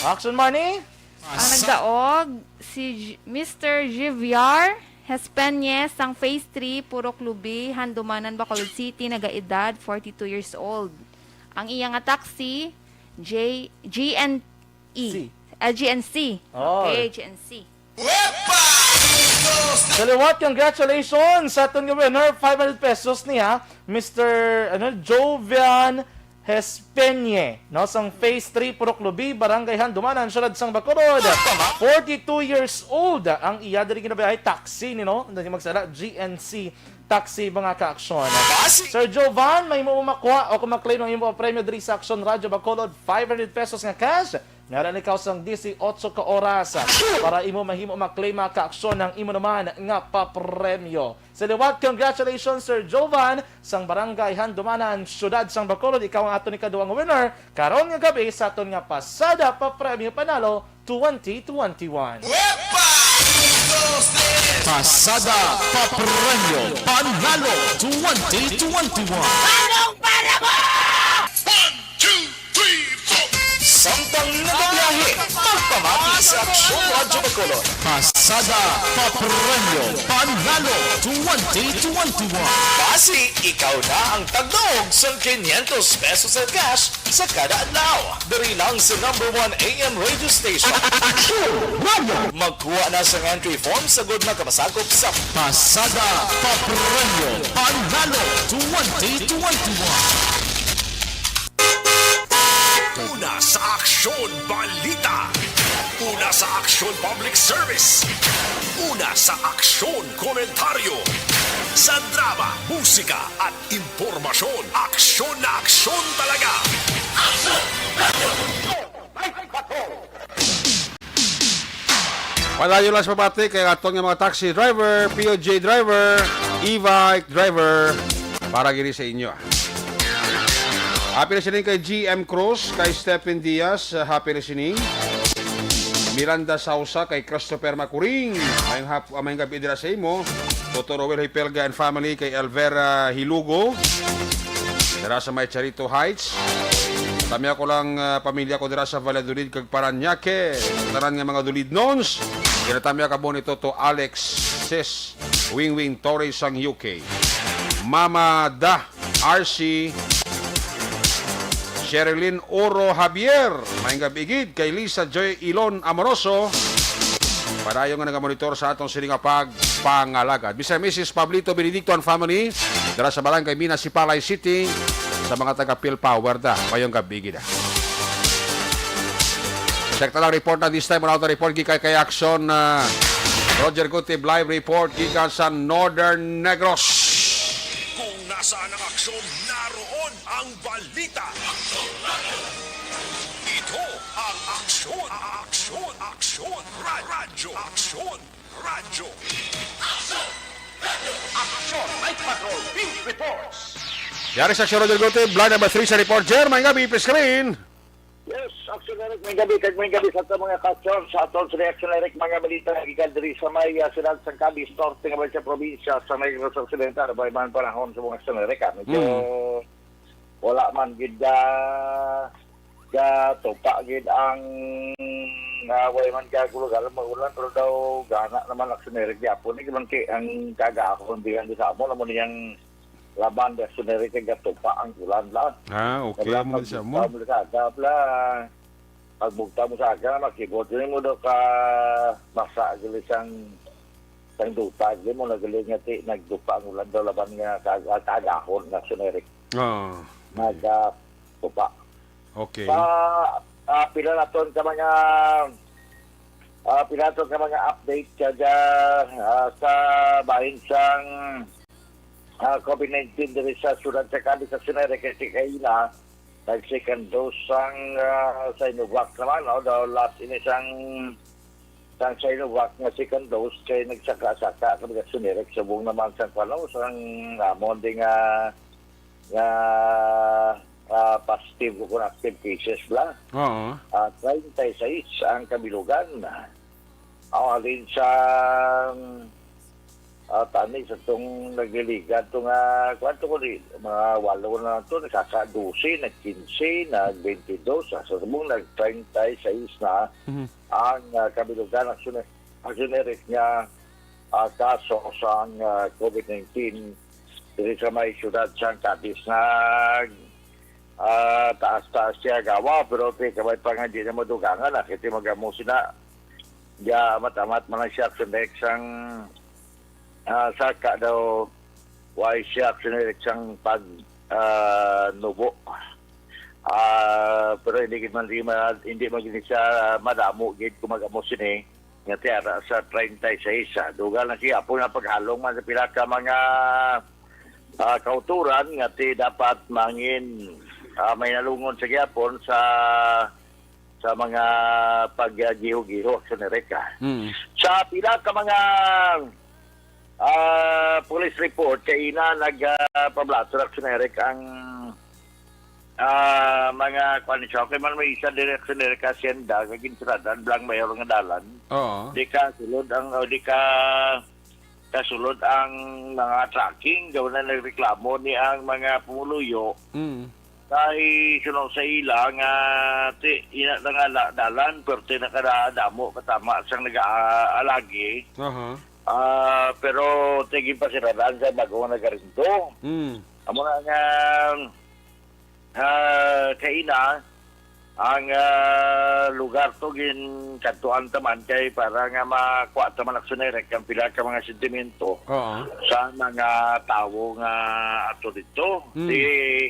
Action Marnie? Ang nagdaog, si J-, Mister Jiviar Hespeñez, sang Phase three, Purok Lubi, Handumanan, Bacolod City, nagaedad forty-two years old. Ang iya nga taxi, J-, G N E. C. Ah, G N C. Oh. Okay, G N C. Wepa! Sa liwat, congratulations sa aton nga winner, five hundred pesos niya, Mister, ano, Jovian Hespeñe, no, sang Phase three, Purok Lubi, Barangay Handumanan, Siyudad sang Bacolod. Forty-two years old ang iya diri ginabiyahe, taxi ni, no, hindi magsala, G N C taxi, mga kaaksyon. Sir Jovan, may mo makuha o kung maklaim ang imo premyo diri sa Aksyon Radyo Bacolod, five hundred pesos nga cash. Meron ikaw sang disiotso ka oras para imo mahimo maklaim, mga kaaksyon, ang imo naman nga papremyo. Sa liwat, congratulations, Sir Jovan, sang Barangay Handumanan, Siyudad sang Bacolod. Ikaw ang aton ikaduhang winner karon nga gabi sa aton nga Pasada Papremyo Panalo twenty twenty-one. Pasada Papremyo Panalo twenty twenty-one. Anong para mo? One, two, three, four. Samtang nagabiyahe, magpamati sa Aksyon Radyo Bacolod. Pasada Papremyo Panalo twenty twenty-one. Basi, ikaw na ang tagdaog sang quinientos pesos nga cash sa kada adlaw. Diri lang sa number one A M radio station. Aksyon Radyo! Magkuha na sang entry form sa gud na kamasakop sa Pasada Papremyo Panalo twenty twenty-one. Una sa Aksyon Balita. Una sa Aksyon Public Service. Una sa Aksyon Komentaryo. Sa drama, musika, at impormasyon, aksyon na aksyon talaga. Padayon lang sa pabati kay aton nga mga taxi driver, P O J driver, e-bike driver, para gini sa inyo. Happy listening kay G M Cruz, kay Stephen Diaz, uh, happy listening. Miranda Sausa, kay Christopher Macuring, mayong hap-, mayong gabi dira sa imo. Toto Roel Hipelga and family, kay Elvera Hilugo, dira sa may Charito Heights. Tami ako lang, uh, pamilya ko dira sa Valladolid kag Parañaque. Tanan nga mga Dulidnons. Ginatami ako ni Toto Alex, sis Wingwing Torres sang U K. Mama Da R C, Sherilyn Oro Javier, mayong gabi gid kay Lisa Joy Ilon Amoroso. Padayon nga nagamonitor sa atong sini nga pagpangalagad. Mister and Missus Pablito Benedicto and family, dira sa Barangay Mina, Sipalay City, sa mga taga Phil Power da. Mayong gabi gid. Check na lang report na this time. Wala report gikan kay Aksyon, ah, Roger Gutib, live report gikan sa Northern Negros. Kung nasaan ang aksyon, naroon ang balita. Ito ang Aksyon, Aksyon, Aksyon, Ra-, Radyo, Aksyon, Radyo. Aksyon Night Patrol Field Reports. Yari sa Aksyon, Roger Gutib, line number three sa report. Jer, may gabi, screen. Yes, Aksyon Eric, may gabi, kag may gabi sa ato mga ka-Aksyon, sa aton sa Aksyon Eric, mga balita, gikan diri sa may, ah, siyudad sang Cadiz, norte nga may sa probinsya sa Negros Occidental, may man panahon sa mga Aksyon Eric, ah. Medyo Mm. wala man gid, ah, gatupa gid ang, ah, way man gagulugal, maulan, pero daw gana naman Aksyon Eric, gyapon, eh, man kay ang kagahapon diyan sa amo, naman niyang laban, Aksyon Eric, kay gatupa ang ulan lang. Ah, okay. Wala Mo sa mo. Pagbuta mo sa aga, pla. Pagbugta mo sa aga, makibot. Yun mo daw ka masa, gali sang, sang duta. Gali mo na gali nga ti, nagdupa ang ulan daw laban nga kag-, kagahon na sinerik. Ah, Nagdupa. Okay. Sa, ah, pila naton ka mga, ah, pila naton ka mga update ka dyan, ah, sa bahin sang, ah, COVID nineteen diri sa siyudad sa Cadiz sa Sinere, kay si Kayla, nag-second dose sang, ah, Sinovac naman, no? Daw last ini sang, sang Sinovac nga second dose kay nagsaka-saka kami sa Sinere, subong naman sang, ano, sang amon di nga, nga, ah, positive o kung active cases bla. Oo. Ah, treinta y seis ang kabilugan. Ang alin sa, ah, tani sa tong nagliligad to nga, kwanto ko di, mga walo na to, nakaka-dose, nag-kinse, nag-twenty-dos, ah, sa subong nag-treinta y seis na Mhm. ang, ah, kabilugan, ang sine-, ang sinerik nga, ah, kaso sa, ah, COVID nineteen diri sa may siyudad sa Cadiz. Nag, ah, taas-taas siya gawa, pero ti kamay pa nga di na madugangan, ah, kay ti magamo sina, ya, amat-amat man lang siya, sa next ang ah, saka daw why siya actually siyang pag, ah, nubo. Ah, pero hindi man, hindi ma-, hindi man gid siya madamo gid kung mag-amo sini nga tiara sa treinta y seis. Ah, dugal na siya po nga paghalong man sa pila ka mga, ah, kauturan nga ti dapat mangin, ah, may nalungon sa gyapon sa sa mga paggiho-giho sa Nereka. Mm. Sa pila ka mga, ah, police report, kay ina nag, ah, pablato ra sa Nerek ang, ah, mga kwan siya. Okay man, may isa direct sa Nerek Hacienda, kag ginsiradan, blang mayor nga dalan. Oo. Di ka sulod ang, o di ka kasulod ang mga trucking, gawa na nagreklamo ni ang mga pumuluyo. Mm. Kay suno sa ila nga ti-, ina na nga la-, dalan, pero ti nakadamo katama sang nag-aalagi. Aha. Ah, pero tigin pa sila daan sa bago nga nagarindo. Mm. Amo na nga, ah, kaina, ang, ah, lugar to ginkadtuan ta man kay para nga makuha ta man aksyon direct ang pila ka mga sentimento Oo. sa mga tawo nga ato dito. Mm. Di,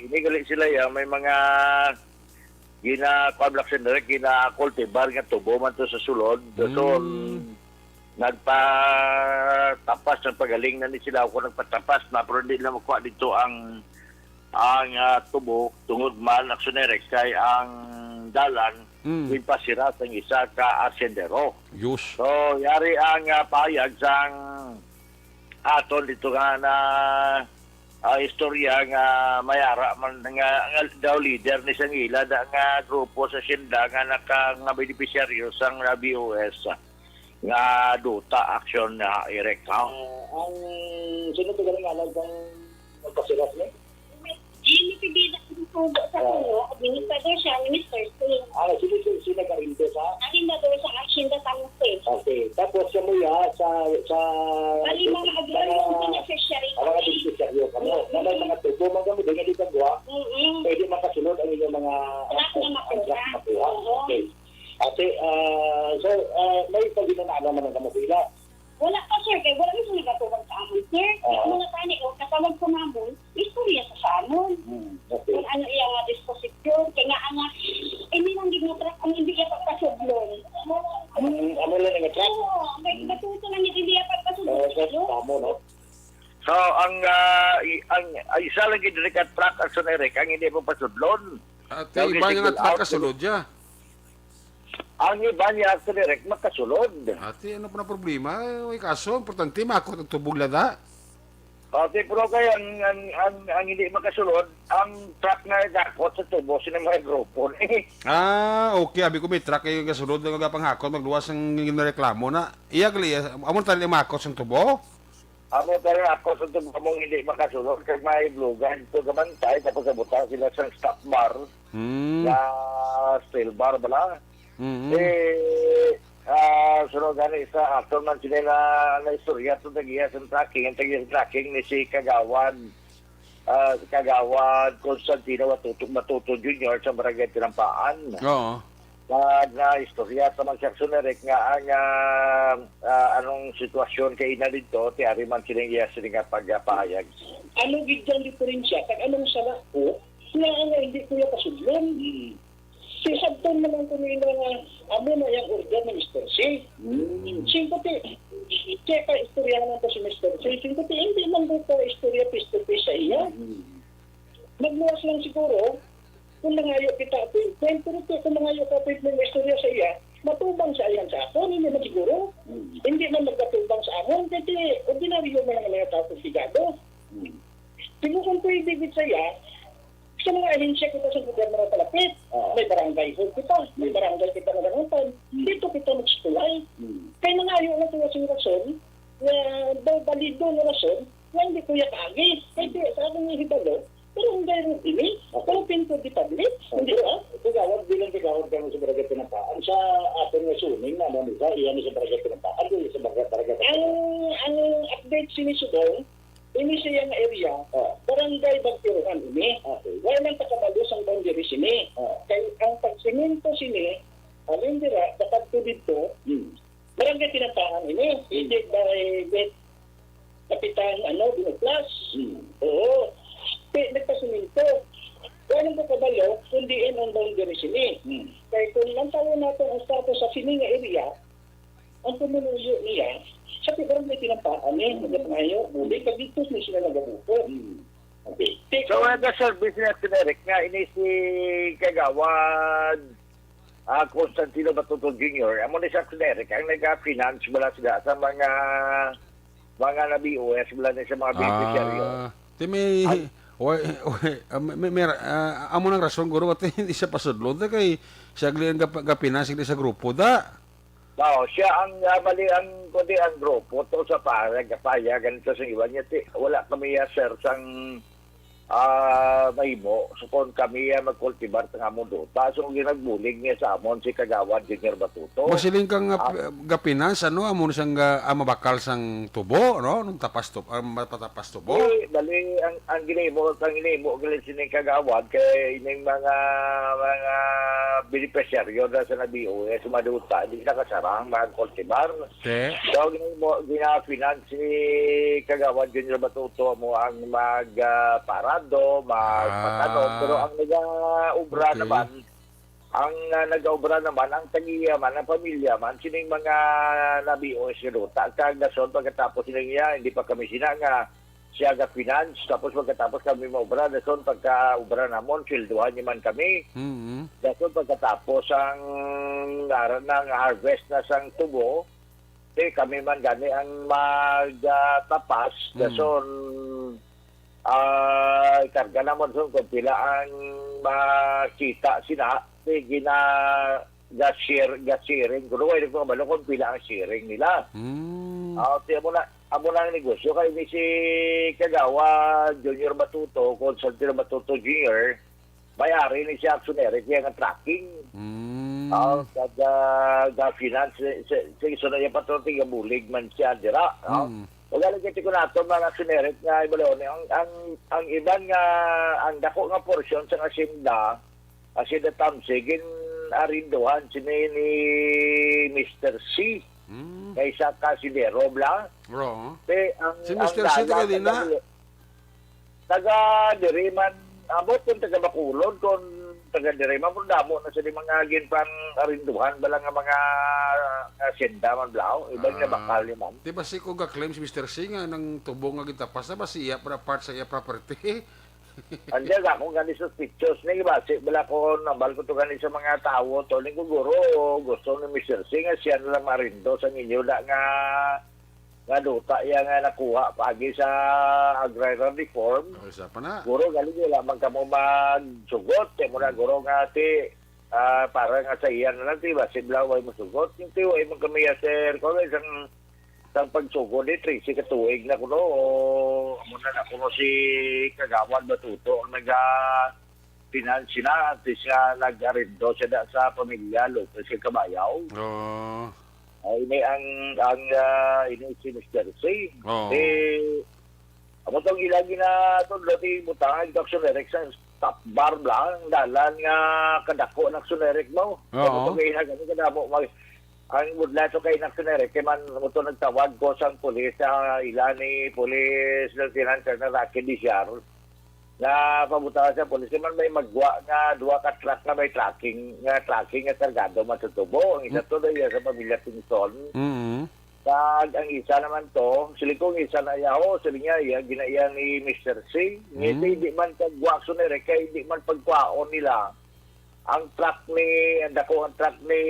ini gali sila ya, may mga gina-, kuwan lang sila, gina-cultivar nga tubo man to sa sulod. So, Mm. nagpatapas, nagpagaling na ni sila ako nagpatapas na, pero hindi na makuha dito ang, ang, ah, tubo, tungod man, aksyon direct, kay ang dalan, Mm. ginpasira sang isa ka asyendero. Yus. So, yari ang, ah, pahayag sang aton dito nga na, ah, istorya nga may ara man nga, nga daw leader ni sang ila da nga grupo sa Sinda nga naka-, nga benepisyaryo sang B O S nga duta aksyon na erect, ha? Ah, ang sino to galing alam kang magpasiras ni? Jimmy Pibida ang tubo sa Ah. puno, administrador siya ni Mister Singh. Ah, sige, sige, sige, nag-arinde sa? Arendador sa Hacienda San Jose. Okay. Tapos sa muya, sa, sa Bali, mga mga, agrarian, mga beneficiary ang mga kami. Beneficiaryo kami. Mm-mm. Na may mga tubo, mga gamit, hindi ka gawa. Mm-mm. Pwede makasunod ang inyong mga Truck na ang makuha. Truck makuha. Oo. Okay. Ate, ah, so, ah, may paghinanaan naman ang kamukila. Wala pa, sir, kay wala man sila gatubag sa amon, sir. Kay Oo. Ang mga tani, o katawag ko namon, istorya sa, sa amon. Hmm, okay. Kung ano iya nga disposisyon, kay nga, nga, hindi lang gid nga truck ang hindi iya pagpasudlon. Hmm, amo lang nga truck. Oo, ang may Hmm. batuto lang gid hindi iya pagpasudlon. Oo, sir, Ano? Tama, no? So, ang, ah, i-, ang, ang isa lang gid diri ka truck, ang Sonerec, ang hindi mo pasudlon. Ate, Daw iba nga gisigil truck out. Kasulod ya. Ang iba niya sa direct makasulod. Ate, ano pa na problema? Ay, kaso, importante, makot ang tubog lada. Ate, pero kay ang, ang, ang, ang hindi makasulod, ang truck na dakot sa tubo, sila mga grupo ni. Ah, okay. Abi ko, may truck kayo kasulod, nga panghakot, magluwas ang ginareklamo na. Iya, gali, amo tayo makot sa tubo? Amo tayo, ako sa tubo mong hindi makasulod, kag may blugan to gamantay, tapos abutang sila sa stop bar. Hmm. Sa steel bar bala. Mm-hmm. Eh, ah, sunod gani sa aton man sila na, na istorya to tagiya sa tracking, ang tagiya sa tracking ni si Kagawad, ah, Kagawad Constantino Matuto, Matuto Junior sa Barangay Tinampaan. Oo. Na, na istorya sa mga seksyon na nga ang, ah, ah, anong sitwasyon kay ina dito, ti ari man sila iya sila nga pagpahayag. Ano gid ang diferensya? Kag anong sala ko? Nga nga hindi ko yung kasudlon. Hmm. Si Sabton naman ko nila nga amo na yung order ni Mister C. Hmm. Singko ti, kaya pa istoryahan ko si Mister C. Singko ti, hindi man ko ka istorya face to face sa iya. Hmm. Magluwas lang siguro, kung mangayo kita appointment, pero ti, kung mangayo ka appointment na istorya sa iya, matubang sa iyan sa ako, hindi man siguro. Hmm. Hindi man magkatubang sa amon, kasi ordinaryo man ang mga tao komplikado. Hmm. Siguro kung pwede gid sa iya, sa mga ahensya kita sa gobyerno nga palapit, Ah. may barangay hall kita, may barangay kita nga nangutan. Hmm. Dito kita magsulay. Hmm. Kay nangayo na tuwa sing rason, nga daw balido nga rason, nga hindi ko ya kaagi. Kay di, sa akong hibalo, pero ang gayro ini, Ah. pero pinto di public, Ah. hindi ba? Kagawad, bilang kagawad ka sa Barangay Tinampaan, sa aton nga suning na, ano, sa iya ni sa Barangay Tinampaan, di sa Barangay, Barangay Ang, ang update sini subong, ini siya nga area, Ah. Barangay Bagtiruhan ini. Okay. Wala lang pagkabalo sang boundary sini. Ah. Kay ang pagsemento sini, alin dira, kapag dito, Hmm. Barangay Tinampaan ini, Hmm. headed by Vet-, Kapitan, ano, Binuplas. Hmm. Oo. Ti, nagpasimento. Wala ko kabalo kung diin ang boundary sini. Hmm. Kay kung lantawon nato ang status sa sini nga area, ang pumuluyo niya, sa ti barangay Tinampaan ni, hmm, nagapangayo, bulig, kag dito ni sila nagabuko. Hmm. Okay. Ti, So, kung nag-service na si Eric nga ini si Kagawad, ah, Constantino Batuto Junior, amo ni si Eric ang nag-finance bala sila sa mga, mga na B O S bala ni sa mga beneficiaryo. Ah, ti may, Ay. Wa-, wa-, ah, may, may, ah, amo nang rason, guro, ati hindi siya pasudlon, ta kay siya gali ang gap-, gapinance sa grupo, da. Mao, siya ang, ah, mali ang, kundi ang grupo to sa para, gapaya, ganito sa iwan niya, ti, wala kami, ah, sir, sang, ah, mahimo. So, kung kami, ah, magkultibar sa amon duta, so, ginagbulig niya sa amon si Kagawad Junior Batuto. Masiling kang, ah, Ah. p-, gapinance, ano, amo na siyang, ah, ah, mabakal sang tubo, no? Nung tapas tubo, ah, mapatapas tubo. Di, dali, ang, ang ginimo, ang ginimo, gali sining Kagawad, kay ining mga, mga beneficiaryo na sa na B O S, maduta, di nakasarang, mga kultibar. Te? So, ginimo, gina-finance ni Kagawad Junior Batuto mo ang mag, ah, parado, magpatanom, Ah, pero ang nag-obra okay. naman, ang, ah, nag-obra naman, ang tag-iya man, ang pamilya man, sining mga na B O S nga duta, kag dason pagkatapos sining iya, hindi pa kami sina nga siya ga-finance, tapos pagkatapos kami maobra, dason pagka-obra namon, sweldohan niya man kami. Mm. Dason pagkatapos ang ngaran ng harvest na sang tubo, eh, kami man gani ang mag, ah, tapas, Mm. dason, ah, ikarga namon son kung pila ang makita sina, eh, gina-, ga-share, ga-sharing. Kuno, wala ko kabalo kung pila ang sharing nila. Mm. Ah, ti amo na, amo na ang negosyo. Kay ni si Kagawa Junior Batuto, Constantino Batuto Junior, may-ari ni siya, aksyonero, kaya nga trucking. Mm. Ah, kag, ah, ga-finance, sa, sa, sa iso na yung patroti, gabulig man siya, dira, no? Mm. Wala lang kasi ko nato, mga aksyonero, nga ibalaw ni, ang, ang, ang iban nga, ang dako nga porsyon sa asyenda, asyenda Tamsi, gin-arindohan sini ni Mister C. Mm. Kaysa ka si Dero, bla? Bro, Te, ang, si ang Mister C, taga dalan, di na? taga, taga diri man, abot kung taga Bacolod, kung taga diri man, pero damo na sila mga ginpang-arinduhan, bala nga mga asyenda man, bla, o iban nga Ah. bakal ni man. Di ba si ko ga-claim si Mister C nga nang tubo nga gitapas na ba siya para part sa iya property? Andiyan ako gani suspicious ni basi, bala ko nabal ko to gani sa mga tawo to, ni guguro gusto ni Mister C nga siya na lang marindo sa ninyo na nga, nga duta iya nga nakuha paagi sa agrarian reform. Oh, isa pa na. Guro, gali nila man kamo magsugot, kay mo na, Mm. guro, nga ti, ah, para nga sa iya na lang, ti, basi bala way mosugot. Yung ti, way man kami, ah, sir, kung isang, isang pagsugot, eh, trese ka tuig na kuno, o, amo na na kuno si Kagawad Batuto ang naga, pinansin na, at siya nag-arindo siya da sa pamilya Lopez kag Kabayaw. Oo. Ay, ini ang, ang, ah, ini si Mister C. Oo. Eh, amo tong ila ginatudlo, ti butang ang Action Direct sa stop bar lang, dalan nga kadako ng Action Direct mo. Oo. Amo tong ila gani kadamo mag-, ang budlato kay Action Direct, kay man mo to nagtawag ko sang pulis, sa ila ni Police Lieutenant Colonel Rocky Diciar. Nga pabutang sa pulis, man may magwa nga duha ka truck nga may tracking, nga tracking nga kargado man sa tubo. Ang isa Mm. to daw iya sa pamilya Pinson. Mm. Kag ang isa naman to, siling ko ang isa na iya, ho, siling niya, iya, ginaiya ni Mister C. Ngiti, Mm. di man kagwa, sunere, kay di man pagkwaon nila ang truck ni, ang dako ang truck ni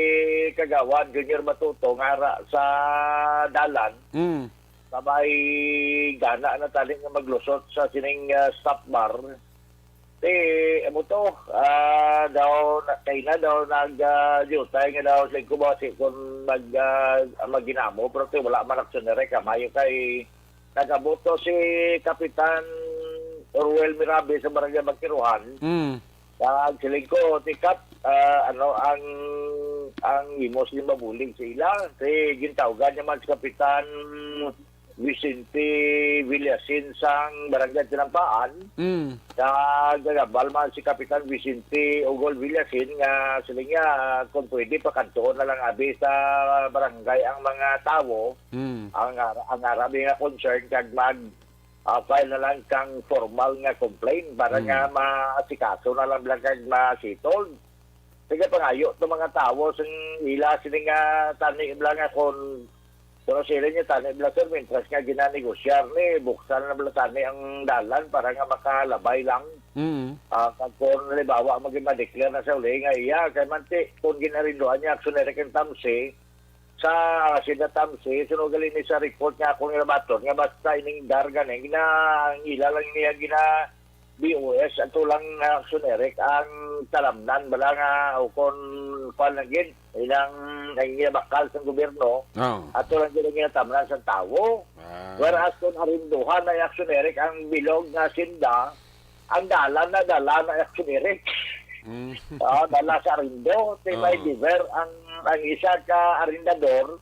Kagawad Junior Batuto nga ara sa dalan. Mm. Sabay gana na tali nga maglusot sa sining, ah, stop bar. Ti, amo to, ah, daw na, kay na daw nag, ah, jutay nga daw sa kubo si kun mag, ah, maginamo, pero ti wala man aksyon na rek, kamayo kay nag-abot to si Kapitan Ruel Mirabe sa Barangay Magtiruhan. Mm. Kag siling ko, ti Kap, ah, ano ang, ang imo sa mabulig sa ila? Ti gintawgan niya man si Kapitan Vicente Villasin sang Barangay Tinampaan, Mm. kag nagambal man si Kapitan Vicente Ugol Villasin nga sila nga kung pwede pakadtuon na lang abi sa barangay ang mga tawo, Mm. ang ara-, ang arabi nga concern kag mag, ah, file na lang kang formal nga complaint para Mm. nga maasikaso na lang bala kag ma-settled. Sige, pangayo to mga tawo sing ila sini nga tani bala nga kon, pero sila niya tani bala, sir, mientras nga ginanegosyar ni, buksan na bala tani ang dalan para nga makalabay lang. Mm. Ah, kag kon halimbawa, magi-, ma-declare na sa uli nga iya, kay manti, kung ginarinduan niya, aksyon na rin kang tamsi, sa sila tamsi, suno gali ni sa report nga akong nabaton, nga basta ining darga na, gina, ang ila lang niya gina, B O S, ato lang, ah, Action Eric, ang talamnan bala nga, o kon kuan lang gid, ilang, ang ginabakal sang gobyerno, Oo. ato lang gid ang ginatamnan sa tawo. Ah. Whereas kung arinduhan na Action Eric ang bilog nga sinda, ang dalan na, dalan na Action Eric. Mm. Ah, dala sa arindo, ti may Oo. diver ang, ang isa ka arendador,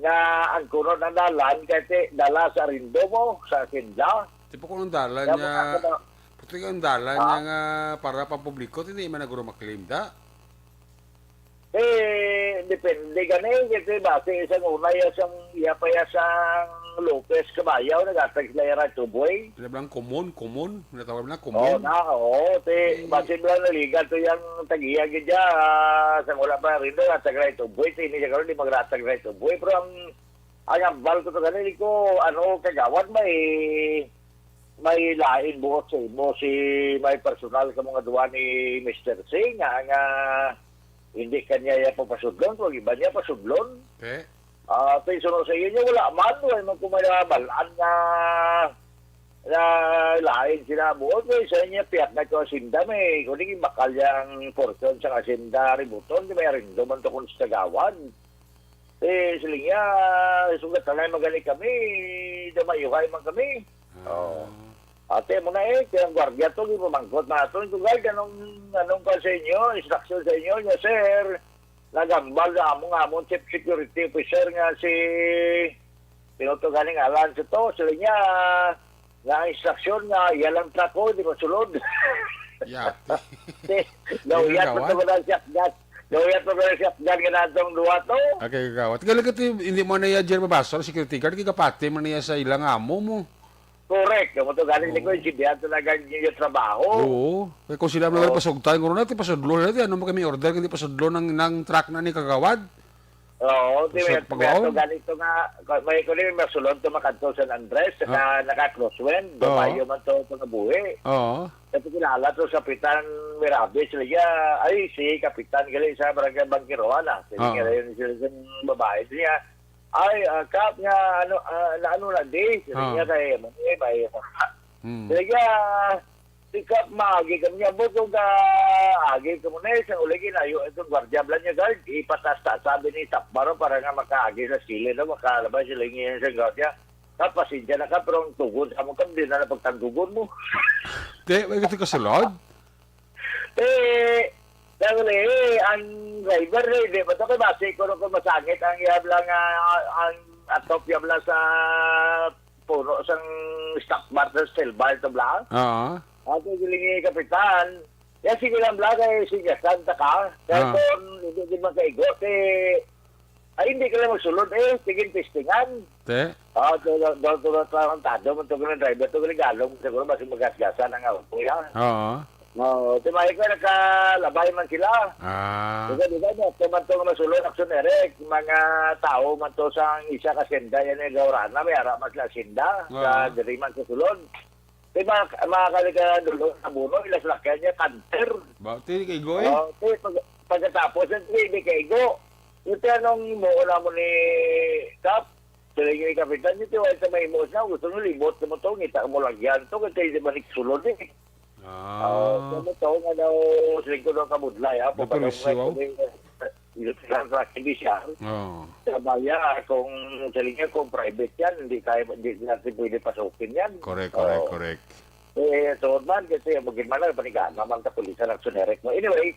nga ang kuno na dalan kay ti dala sa rindo mo sa sinda. Tipo ko ang dalan Kaya niya, mga ano, puti ang dalan niya Ah. nga para pampubliko, hindi man naguro maklaim da. Eh, depende gani, kasi base isang una ya sang iya pa ya sang Lopez Kabayaw, nagatag sila ya right of way. Sila lang common, common. Natawag na Oh, common. na, oo. Ti, Eh, basi lang naligan to yang tagiya gid ya, ah, sang wala pa rin doon, at sa right of way, ti, hindi siya karon, di magratag right of way. Pero ang, ang ambal ko to kanili ko, ano, kagawad, may, may lain buot sa imo, si, may personal ka mga duwa ni Mister Singh, nga, nga, hindi kanya ya papasudlon, kung iba niya pasudlon. Okay. Ah, kay suno sa inyo, wala man, wala man ko may nabalaan nga, nga lain sila buot. Kay sa inyo, piyak na ito asinda, may kuning bakal yang portion sa asinda, ributon, di may arindo man to kung sa kagawad. Eh, sila niya, sugat na lang magani kami, damayuhay man kami. Ah. Oh. Ate mo na eh, kaya ang gwardiya to, gipamangkot na ato. Ito, guard, anong, anong pa sa inyo? Instruction sa inyo, niya, sir? Nagambal na among, among chief security officer nga si, pinuto ganing alan sa to, sila niya, nga ang instruction nga, iya lang truck ko, di masulod. Yati. Di, Di nauyat mo nagawa? to ko ng shotgun. Nauyat mo ko ng shotgun nga natong duwa to. Okay, kagawad. Kaya lang ito, hindi mo na iya, Jer, mabasol, security guard, kaya kapati mo na iya sa ilang amo mo. Correct. Kamo to galing ni Oo. ko, intindihan talaga ang inyo trabaho. Oo. Kaya kung sila mga Oo. pasugtan, kung natin pasudlo natin, ano mo kami order, hindi pasudlo ng, ng truck na ni kagawad? Oo, di Pasud-, may, may pagwaon? ato ganito nga, may ko ni masulod to makadto San Andres, saka Oo. naka-crosswind, Oo. babayo man to, to nabuhi. Oo. Ito kilala to sa Kapitan Mirabes, sila, ay, si Kapitan gali sa Barangay Bangkiroan, ah. Sila Oo. nga yun, sila yung babae. Sila, ay, ah, Kap, nga, ano, ah, na, ano na, di? Sila Oo. nga kay, ano, eh, may, Hmm. sila nga, si Kap, maagi kami niya, buto ka, agi ka muna, eh, sa uli, ginayo, itong gwardiya, blan niya, guard, ipatas-tas, sabi ni Tapmaro, para nga makaagi sa sili, no, makalabas sila yung sa gwardiya. Kap, pasensya na ka, pero ang tugon sa mo, Kap, di na napagtandugon mo. Di, may gusto ka sulod? Eh, sabi na, eh, ang driver, eh, di ba to kay basi ko nung masangit ang iyab lang, ah, ang atop iyab lang sa puno sang stock bar sa steel bar to bla? Oo. Ato gilingi kapitan. Ya, sige lang bla, kay sige, santa ka. Kaya Ah. kung hindi, di man kaigo, eh, ay, hindi ka lang magsulod, eh. Sige, testingan. Te? Ah, to, to, to, to, to, ang tado man to, ganun driver to, ganun galong, siguro, basi magasgasan ang auto, ya. Oo. Oo, timayo ko, nakalabay man sila. Ah. Di ba, di ba, no? Kaya man to nga masulod, Action Eric, mga tao man to sa isa ka senda, yan yung gaurana, may ara man sila senda, sa Oo. diri man sa sulod. Di ba, mga kaligayan, dulo, sa Buno, ila salakyan niya, canter. Ba, ti kay Goy? Oo, ti, pag-, pagkatapos, yan, ti, di kay Go. Yung ti, anong mo, wala mo ni Kap? Sila yung kapitan, yung ti, wala sa may mo, sa gusto mo, libot mo to, ngita mo lang yan to, kasi di ba, nagsulod eh. Ah. Oo, sa mo to, nga daw, sa lingkod ng kabudlay, ha? Dato Pagkatapos Lucio, nga, oh. Yung, yung, hindi siya. Oo. Sa baya, kung, sa linya, kung private yan, hindi tayo, hindi natin pwede pasukin yan. Correct, correct, Oo. correct. Eh, so, man, kasi, magin man lang, panigana man, kapulisan, Action Eric mo. Anyway,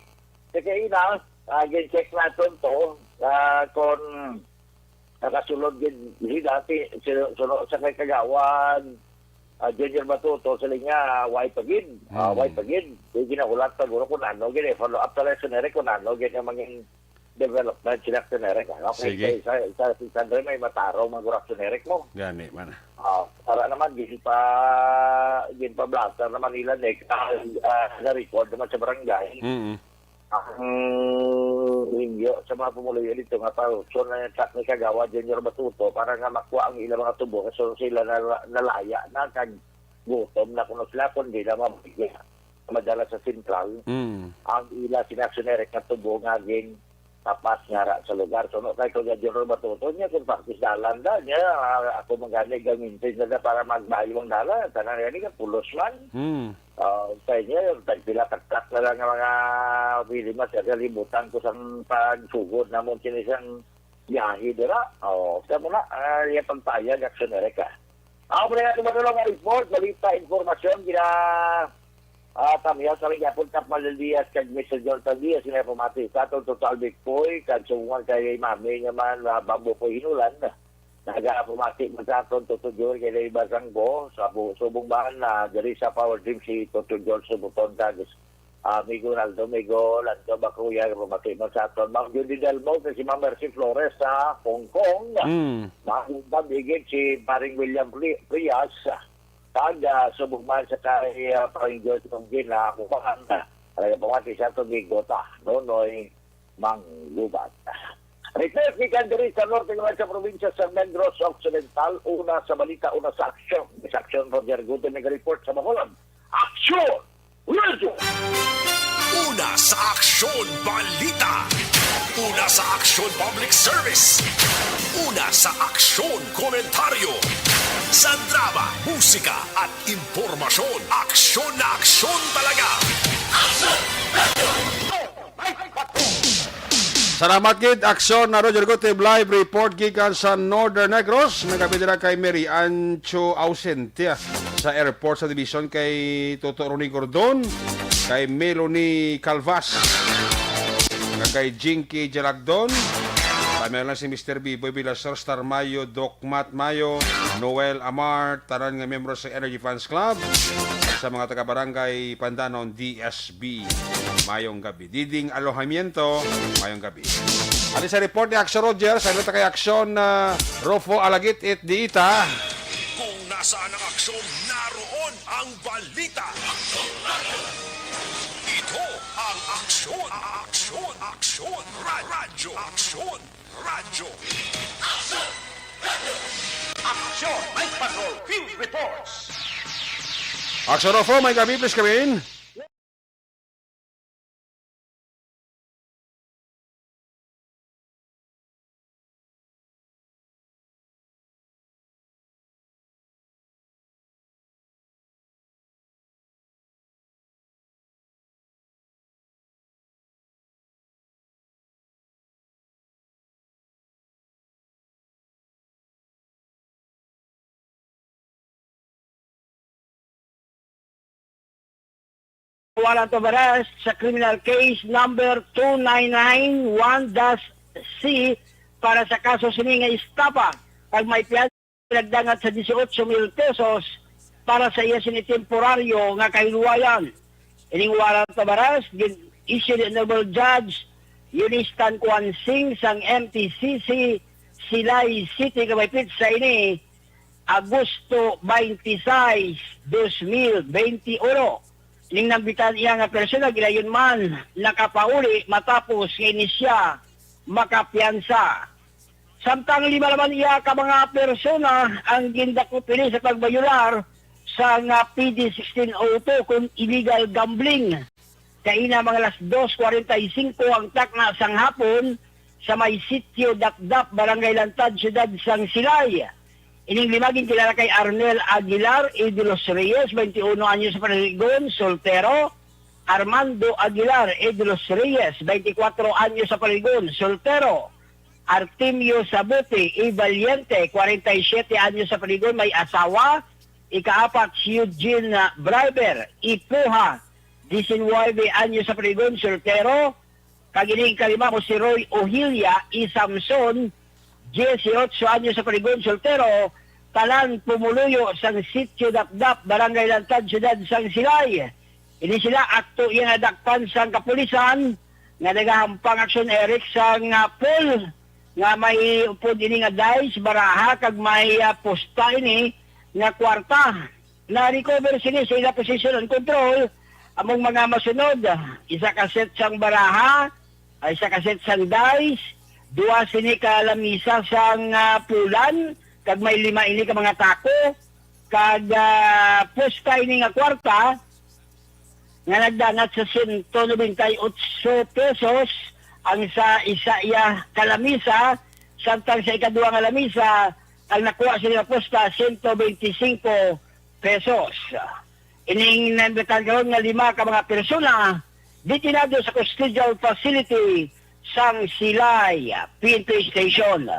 sa kaina, ah, gin-check natin to, ah, kung, Nakasulod gid si dati, si, suno sa kay Kagawad, ah, Junior Batuto, sila nga, way pa gid. Ah, Hmm. way pa gid. Di ginahulat pa guro kung ano gid, eh, follow up talaga si Nere kung ano gid ang mangin development sila si Nere. Okay, Sige. sa, sa, sa, sa Sandre may matarong mga guro si Nere mo. Gani man. Ah, para naman, gid pa, gid pa blatter naman nila next, ah, ah, na-record naman sa barangay. Mm. Ang hingyo sa mga pumuluyo dito nga pa, so na sa ni Kagawad Junior Batuto para nga makuha ang ilang mga tubo, so sila na, nalaya na kag gutom na kuno sila, kundi na mabigyan, madala sa sentral. Mm. Ang ila sinaksyon nga tubo nga gin tapas nga ra sa lugar. So, no, kay Kuya Junior Batuto niya, kung pakis dalan da niya, ah, ako man gani gamintin na da para magbayo ang dalan. Tanan gani ka pulos man. Mm. Ah, sa inyo, tagpila ka truck na lang nga mga pili mas kalibutan ko sang pagsugod namon kini sang biyahe dira. Oh, sa muna, ah, iya pagpayag, Action Erica. Ako pa nga tumatulong nga report, balita, informasyon, gina, ah, tamihan sa rin yapon, Kap Malil Diaz, kag Mister Jonathan Diaz, nga pamati sa aton Total Big Boy, kag subungan kay Mami nga man, ah, Bambo po hinulan. Nagapamati man sa aton Toto Joy kay Lay Basanggo, sa bu-, subong man, ah, diri sa Power Gym si Toto Joy Subuton, kag, ah, Amigo Naldo, Amigo Lando Bakuya, pamati man sa aton Ma'am Judy Delmo, kay si Ma'am Mercy Flores sa Hong Kong. Mm. Ma'am Igit si Paring William Pri-, Prias, kag, ah, subong man sa kay, ah, Paring George Mungkin na ako pa, ah, nagapamati sa aton Amigo ta, Nonoy Manggubat. Report gikan diri sa norte naman sa probinsya sa Negros Occidental, una sa balita, una sa aksyon. Sa aksyon, Roger Gute nag-report sa Bacolod. Aksyon! Radyo! Una sa aksyon, balita. Una sa aksyon, public service. Una sa aksyon, komentaryo. Sa drama, musika, at impormasyon, aksyon na aksyon talaga. Aksyon! Radyo! Salamat gid, Aksyon na Roger Gutib, live report gikan sa Northern Negros. Nagabi dira kay Mary Ancho, ausente sa airport sa division, kay Toto Ronnie Gordon, kay Melanie Calvas, nga kay Jinky Jalagdon. Kami lang si Mister Biboy Bilasor, Star Mayo, Doc Matt Mayo, Noel Amar, tanan nga miyembro sa Energy Fans Club, sa mga taga-barangay Pandanon, D S B. Mayong gabi. Diding Alojamiento, mayong gabi. Ano sa report ni Aksyon Roger? Sa ilo ta kay Aksyon, ah, Rofo Alagit it Diita. Kung nasaan ang aksyon, naroon ang balita. Ito ang aksyon, aksyon, aksyon, ra-, radyo, aksyon, radyo. Aksyon, Night Patrol, Field Reports. Aksyon Rofo, may gabi, please come in. Warrant of arrest sa criminal case number two nine nine one dash C para sa kaso sini nga estafa, kag may piyansa nagdangat sa dieciocho mil pesos para sa iya sini temporaryo nga kahilwayan. Ining warrant of arrest gin-issue ni Honorable Judge Eunice Tan Kuan Sing sang M T C C, Silay City, kag may petsa ini, Agosto twenty-six, dos mil twenty-one. Ning nambitan iya nga persona gilayon man nakapauli matapos nga ini siya makapiyansa. Samtang lima naman iya ka mga persona ang gindakop ini sa pagbayular sa nga P D sixteen oh two kung illegal gambling. Kaina mga alas dos kwarenta y singko ang takna sang hapon sa may Sitio Dakdap, Barangay Lantad, Siyudad sang Silay. Ining lima ginkilala kay Arnel Aguilar y de los Reyes, twenty-uno anyos sa Paligon, soltero. Armando Aguilar y de los Reyes, twenty-cuatro anyos sa Paligon, soltero. Artemio Sabuti y Valiente, kwarenta y siyete anyos sa Paligon, may asawa. Ikaapat, si Eugene, ah, Briber Ipuha, diecinueve anyos sa Paligon, soltero. Kag ining kalima mo si Roy Ohilia y Samson diyesyoto anyos sa Parigon, soltero, tanan pumuluyo sang Sitio Dapdap, Barangay Lantad, Siyudad sang Silay. Ini sila akto iya nga dakpan sang kapulisan nga nagahampang aksyon, Eric, sang, ah, pool nga may upod ini nga dice, baraha, kag may, ah, pusta ini nga kwarta. Na-recover sini sa ila possession and control among mga masunod: isa ka set sang baraha, ah, isa ka set sang dice, dua sini ka lamisa sang, ah, pulan, kag may lima ini ka mga tako, kag, ah, pusta ini nga kwarta nga nagdangat sa sento nobenta y otso pesos ang sa isa iya ka lamisa, samtang sa ikaduha nga lamisa, ang nakuha sini nga pusta, sento benti singko pesos. Ining naimbestigahan karon nga lima ka mga persona detenado sa custodial facility sang Silay P N P Station.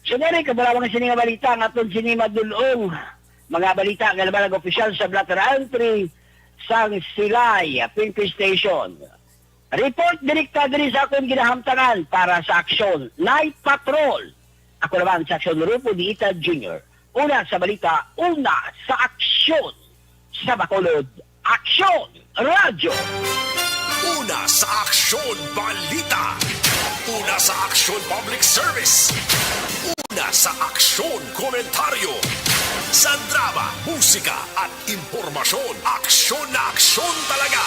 So, diri, kabulabang sini nga balita nga aton sini madul-ong, mga balita nga nabalag opisyal sa blotter entry sang Silay P N P Station. Report direkta diri sa akon ginahamtangan para sa Aksyon Night Patrol. Ako naman sa Aksyon, Rufo Diita Junior. Una sa balita, una sa aksyon. Sa Bacolod, Aksyon Radyo. Una sa Aksyon Balita. Una sa Aksyon Public Service. Una sa Aksyon Komentaryo. Sa drama, musika, at impormasyon, aksyon na aksyon talaga.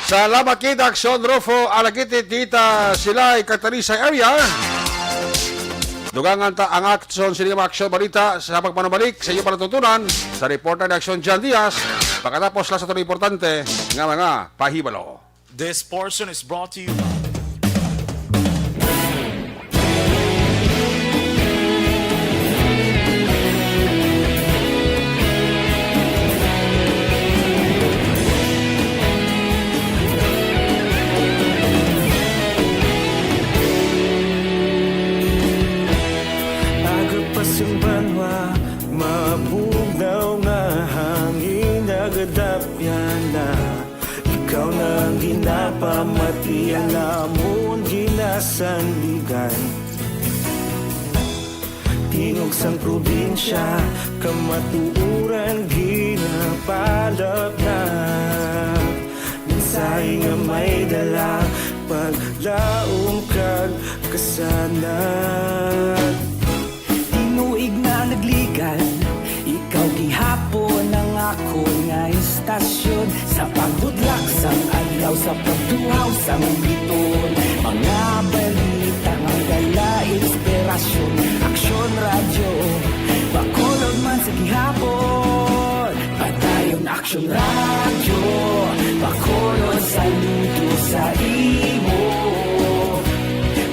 Salamat kita, Aksyon Rufo Alagiti, dita Silay, Catanisa area. Dugangan ta ang aksyon, sini nga mga aksyon balita sa pagpanumalik sa inyong palatuntunan sa reporter na aksyon, John Diaz. Pagkatapos lang sa tuloy importante nga mga pahibalo. This portion is brought to you by Aga pa sing banwa, mabugnaw nga hangin, nagadapyan na. Ikaw na ang ginapamati, ang amon ginasandigan. Tingog sang probinsya, kamatuoran ginapalapnap. Mensahe nga may dala, paglaom kag kasanag. Tinuig na nagligad, ikaw gihapon ang akon nga istasyon. Sa pagbudlak sang adlaw, sa pagtuhaw sang bituon, mga balita nga dala inspirasyon. Aksyon Radyo, Bacolod man sa gihapon. Padayon Aksyon Radyo, Bacolod, saludo sa imo.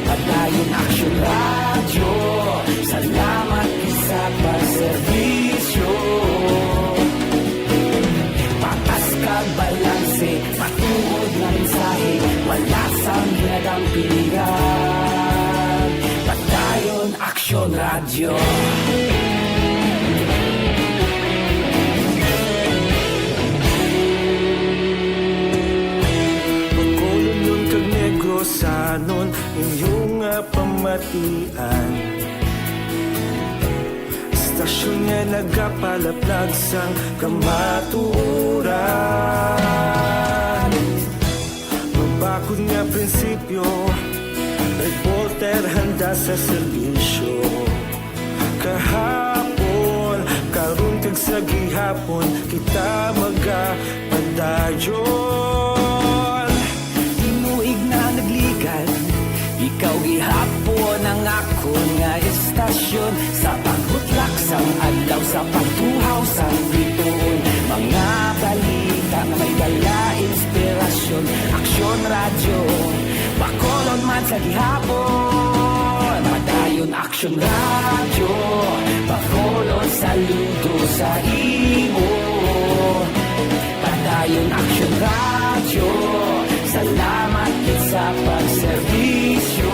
Padayon Aksyon Radyo, salamat gid sa pagserbisyo. Patas kag balanse, matuod nga mensahe, wala sang ginadampigan. Padayon Aksyon Radyo. Bacolodnon kag Negrosanon, inyo nga pamatian. Istasyon nga nagapalaplag sang kamatuoran. Mabakod nga prinsipyo, reporter handa sa serbisyo. Kahapon, karon kag sa gihapon, kita magapadayon. Tinuig na nagligad, ikaw gihapon ang akon nga istasyon. Sa pagbutlak sang adlaw, sa pagtuhaw sang bituon, mga balita nga may dala inspirasyon. Aksyon Radyo, Bacolod man sa gihapon. Padayon Aksyon Radyo, Bacolod, saludo sa imo. Padayon Aksyon Radyo, salamat gid sa pagserbisyo.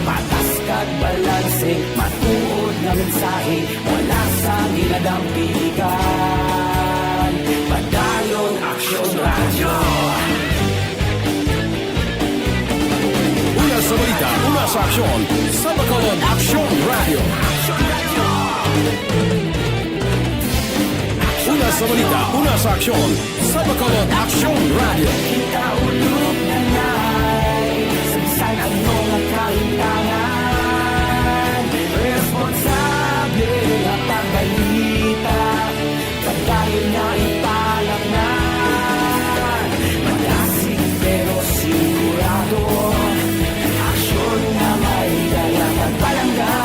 Patas kag balanse, matuod nga mensahe, wala sang ginadampigan. Padayon Aksyon Radyo. Balita, una sa aksyon, sa Bacolod Aksyon Radio. Una sa balita, una sa aksyon, sa Bacolod Aksyon Radio. Kita ulog na nai, saysay ang mga kaintangan. Responsable nga pagbalita, padayon nga ipalamnan. Malasig pero sigurado, aksyon nga may dala kag palangga.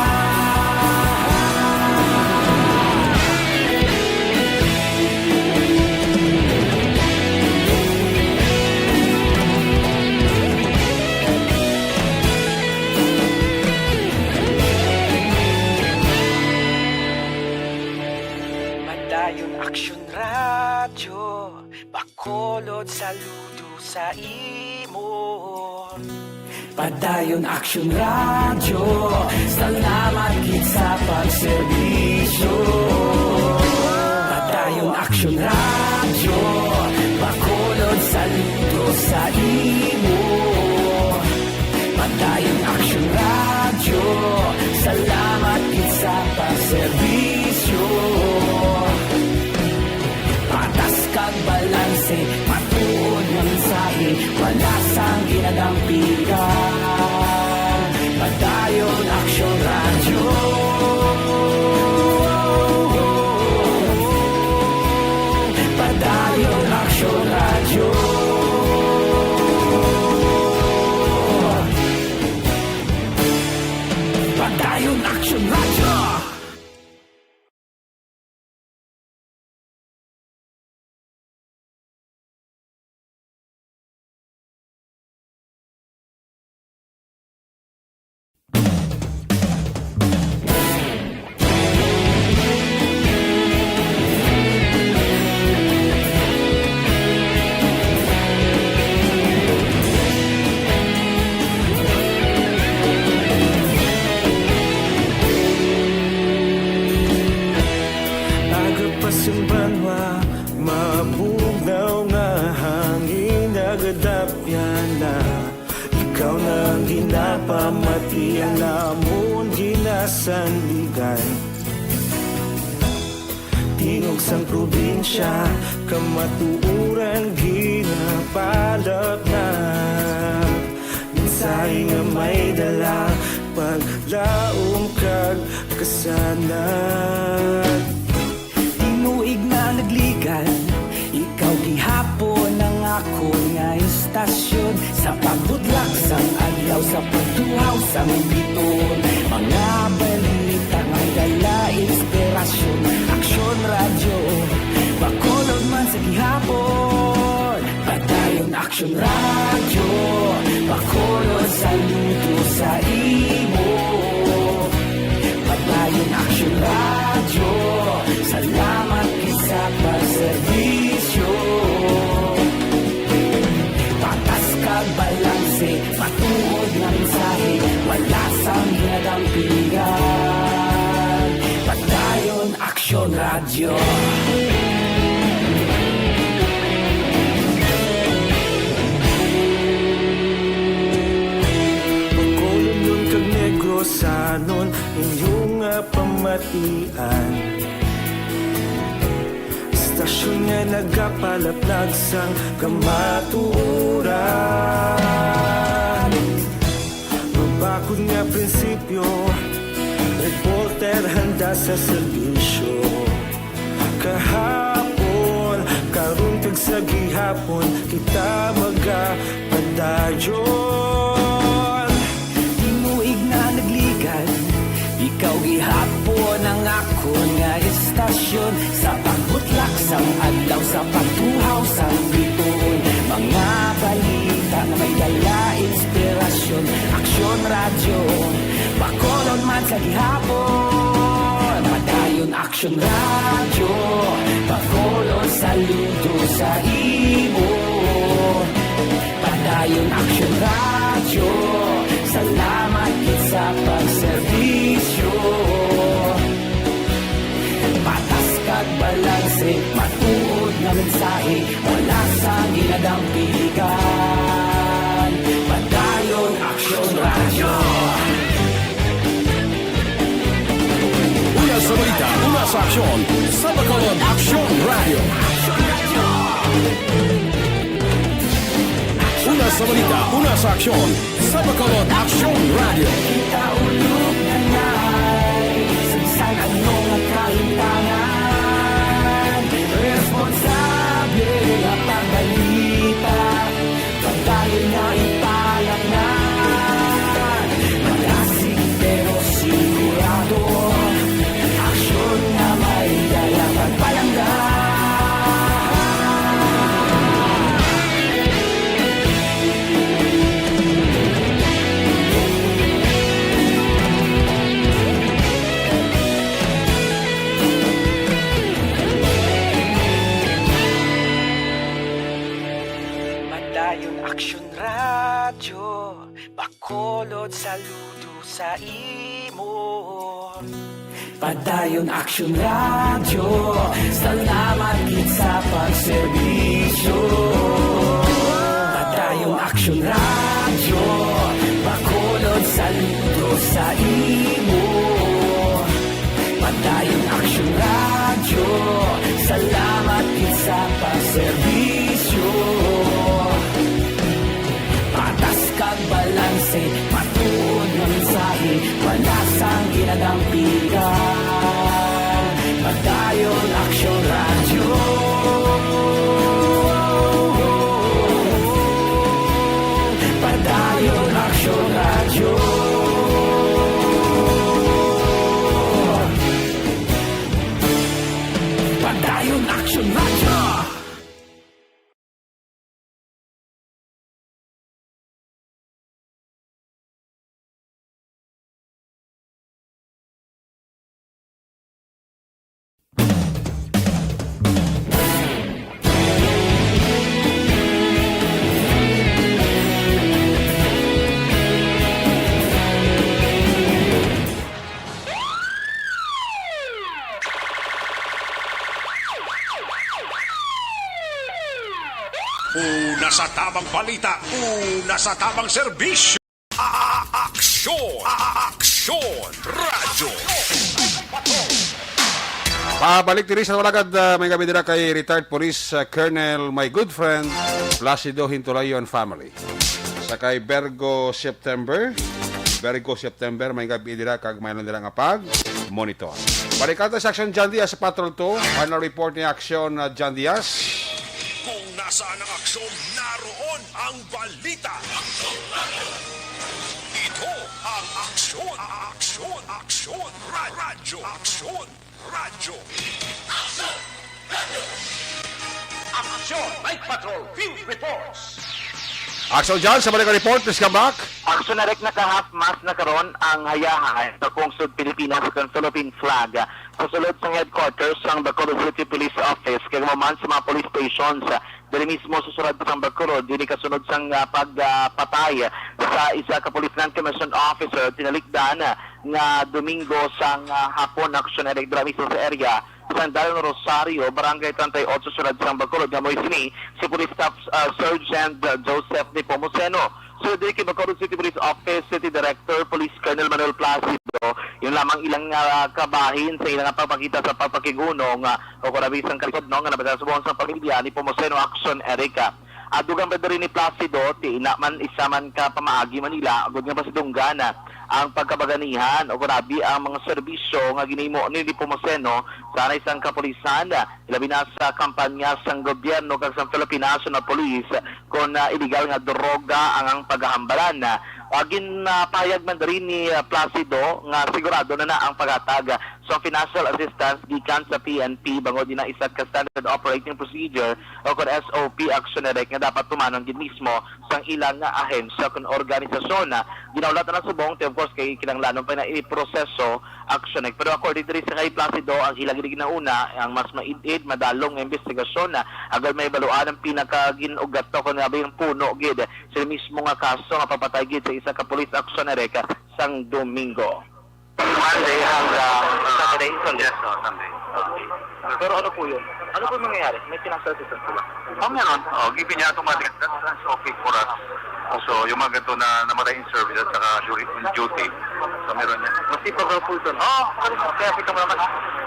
Padayon Aksyon Radyo, Bacolod, saludo sa imo. Padayon Aksyon Radyo, salamat gid sa pagserbisyo. Padayon Aksyon Radyo, Bacolod, saludo sa imo. Padayon Aksyon Radyo, salamat gid sa pagserbisyo. Patas kag balanse, matuod nga mensahe, wala sang ginadampigan. Padayon Aksyon Radyo. Padayon Aksyon Radyo. Padayon Aksyon Radyo. Aga pa sang banwa, mabugnaw nga hangin, nagadapyan na. Ikaw na ang ginapamati, ang amon ginasandigan. Tingog sang probinsya, kamatuoran ginapalapnag. Mensahe nga may dala, paglaom kag kasanag. Tinuig na nagligan, ikaw gihapon ang akon nga istasyon. Sa pagbutlak sang adlaw, sa pagtuhaw sang biton, mga balita nga may dala inspirasyon. Aksyon Radyo, Bacolod man sa gihapon. Padayon Aksyon Radyo, Bacolod, saludo sa imo. Padayon Aksyon Radyo, salamat gid sa pagserbisyo. Patas kag balanse, matuod nga mensahe, wala sang ginadampigan. Padayon Aksyon Radyo. Bacolodnon kag Negrosanon, inyo nga pamatian. Istasyon nga nagapalaplag sang kamatuoran. Mabakod nga prinsipyo, reporter handa sa serbisyo. Kahapon, karon, kag sa gihapon, kita magapadayon. Tinuig na nagligan, ikaw gihapon ang akon nga istasyon. Sa pagbutlak sang adlaw, sa pagtuhaw sang biton, mga balita nga may dala inspirasyon. Aksyon Radyo, Bacolod man sa gihapon. Padayon Aksyon Radyo, Bacolod, saludo sa imo. Padayon Aksyon Radyo, salamat gid sa pagserbisyo. Patas kag balanse, matuod nga mensahe, wala sang ginadampigan. Padayon Aksyon Radyo. Aksyon sa Bacolod, Aksyon Radio. Una sa balita, una sa aksyon sa Bacolod, Aksyon Radio. Kita ulog na ngay, sa bisan ano nga kalimtangan, responsable nga pagbalita. Padayon nga ipalaknad, malasig pero sigurado. Aksyon nga may dala pagpalangga. Padayon Aksyon Radyo, Bacolod, saludo sa imo. Padayon Aksyon Radyo, salamat gid sa pagserbisyo. Padayon Aksyon Radyo, Bacolod, saludo sa imo. Padayon Aksyon Radyo, salamat gid sa pagserbisyo. Patas kag balanse, matuod nga mensahe, wala sang ginadampigan. Padayon Aksyon Radyo. Padayon Aksyon Radyo. Padayon Aksyon Radyo. Una sa tamang balita, una sa tamang serbisyo. A-, a-, aksyon, a-, a-, aksyon, radyo. Pabalik diri sa Walagad, ah, may gabi dira kay retired police, ah, Colonel, my good friend, Placido Hintulayo and family. Sa kay Virgo September, Virgo September, may gabi dira kag may lang dira nga pag monitor. Balikan ta sa Aksyon John Diaz sa Patrol two. Final report ni Aksyon, ah, John Diaz. Kung nasaan ang aksyon, naroon ang balita. Ito ang Aksyon, Aksyon, Aksyon, Ra-, Radyo, Aksyon, Radyo. Aksyon, Night Patrol, Field Reports. Aksyon John, sa balik report, please come back. Aksyon Eric, naka-half-mast na karon ang hayahay sa Pungsod Pilipinas kag Philippine flag sa sulod sang headquarters sang Bacolod City Police Office kag mahuman sa mga police stations diri mismo sa sulod sang Bacolod. Dili kasunod sang, ah, pagpatay sa isa ka police non-commissioned officer tinalikdan nga Domingo sang, ah, hapon, Aksyon Eric, dira mismo sa area sang Dalon Rosario, Barangay treinta y ocho, siyudad sang Bacolod, nga mao sini si Police Staff, ah, Sergeant, ah, Joseph Nepomuceno. Sulod diri kay Bacolod City Police Office City Director Police Colonel Manuel Placido, yun lamang ilang, ah, kabahin sa ilang pagpakita sa pagpakig-unong, ah, o kon abi sang kalisod, no, nga napadala subong sang pamilya ni Nepomuceno, Aksyon Eric. Ah, dugang pa diri ni Placido, ti ina man, isa man ka pamaagi man nila, agud nga pasidunggan ang pagkabaganihan o kon abi ang mga serbisyo nga ginhimo ni Nepomuceno sa anay sang kapulisan, labi na sa kampanya sang gobyerno kag sang Philippine National Police kon, ah, iligal nga droga ang, ang paghahambalan. Ah, ginpahayag man diri ni, ah, Placido nga sigurado na na ang paghatag sa financial assistance gikan sa P N P bangod ina isa ka standard operating procedure o kon S O P, Aksyon Eric, nga dapat tumanon gid mismo sang ilang nga ahensya kon organisasyon. Ginahulat na subong, ti, of course, kay kinahanglanon pa na iproseso, Aksyon Eric. Pero according diri sa kay Placido, ang ila gid ginauna ang mas maid-id, madalom nga investigasyon, agod mahibaluan ang pinakagin-ugat o kon abi ang puno gid sa mismo nga kaso nga pagpatay gid sa isa ka pulis, Aksyon Eric, sang Domingo. Monday hanggang Saturday, Sunday? Yes, oh, Sunday. Okay. Pero ano po yun? Ano po nangyayari? May financial assistance po ba? Oh, meron. Oh, giving niya automatic. That's, that's okay for us. So, yung mga ganito na namatay in service at saka during on duty. So, meron yan. Masipag raw po ito, no? Oh, kaya kita mo naman.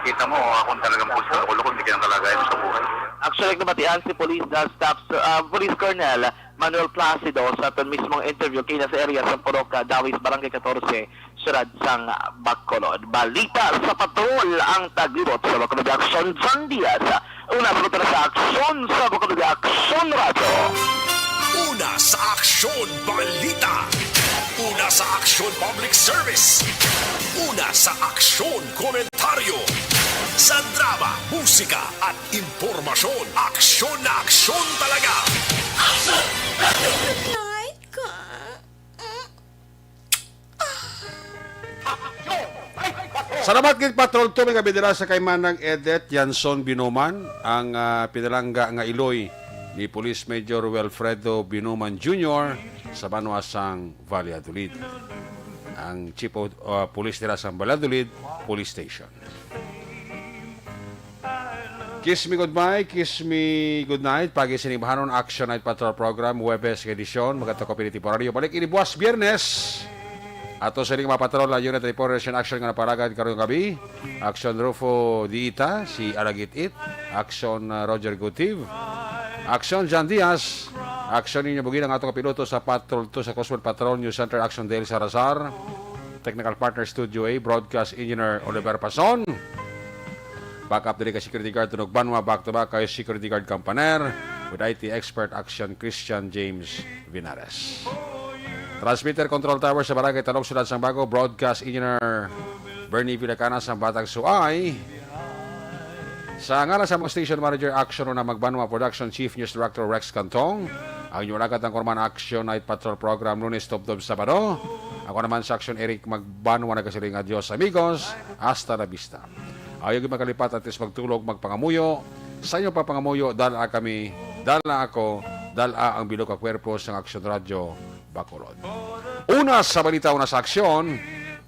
Kita mo, akong talagang pulsa, ulo ko, hindi ka ng kalagayan sa buhay. Actually, nabatian si Police, uh, Staff, uh, Police Colonel Manuel Placido sa aton mismong interview kina sa area sa Purok, uh, Dawis, Barangay katorse, siyudad sang Bacolod. Balita sa patrol ang taglibot sa Bacolod Action, John Diaz. Una sa patrol sa aksyon sa Bacolod Action Radio. Una sa aksyon, balita. Una sa aksyon, public service. Una sa aksyon, komentaryo. Sa drama, musika, at impormasyon, aksyon na aksyon talaga. Night ka. Salamat gid, Patrol Two, may kabidira sa kay Manang Edet Yanson Binuman, ang, ah, pinalangga nga iloy ni Police Major Wilfredo Binuman Junior sa banwa sang Valladolid, ang Chief of, ah, Police dira sa Valladolid Police Station. Kiss me goodbye, kiss me good night. Pagi sini bahanon, Action Night Patrol Program, Huwebes nga edisyon. Magatukop ini temporaryo. Balik ini buwas Biyernes. Ato sa ining mga patrol, ang Unit Reporters in Action nga napalagad karong gabi. Action Rufo Diita, si Alagit-it. Action, uh, Roger Gutiv. Action John Diaz. Action ninyo bugin ang atong kapiloto sa Patrol Two sa Coastal Patrol News Center, Action Dale Salazar. Technical partner, Studio A, Broadcast Engineer Oliver Pason. Backup diri kay Security Guard Tunog Banwa, back to back kay Security Guard Campaner, with I T expert Action Christian James Vinares. Transmitter Control Tower sa Barangay Talog, Siyudad sang Bago, Broadcast Engineer Bernie Villacana sa Batang Suay. Sa ngalan sa mga station manager, Action Una Magbanwa Production, Chief News Director Rex Cantong, ang inyong alagad ang Korman Action Night Patrol Program, Lunes tubtob Sabado. Ako naman sa Action, Eric Magbanwa, nagasiling, "Adios, amigos. Hasta la vista." Ayaw gyud makalipat, antes magtulog, magpangamuyo. Sa inyong pagpangamuyo, dala kami, dala ako, dala ang bilog ka kwerpo sang Action Radio Bacolod. Una sa balita, una sa aksyon,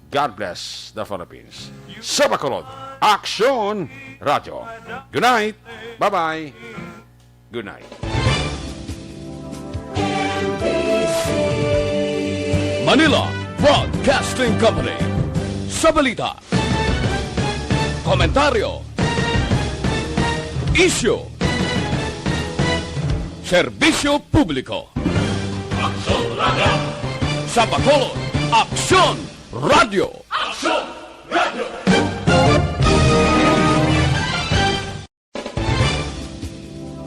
God bless the Philippines. Sa Bacolod, Action Radio. Good night. Bye-bye. Good night. Manila Broadcasting Company. Sa balita, komentaryo, isyu, serbisyo publiko. Aksyon Radio. Sa Bacolod, Aksyon Radio. Aksyon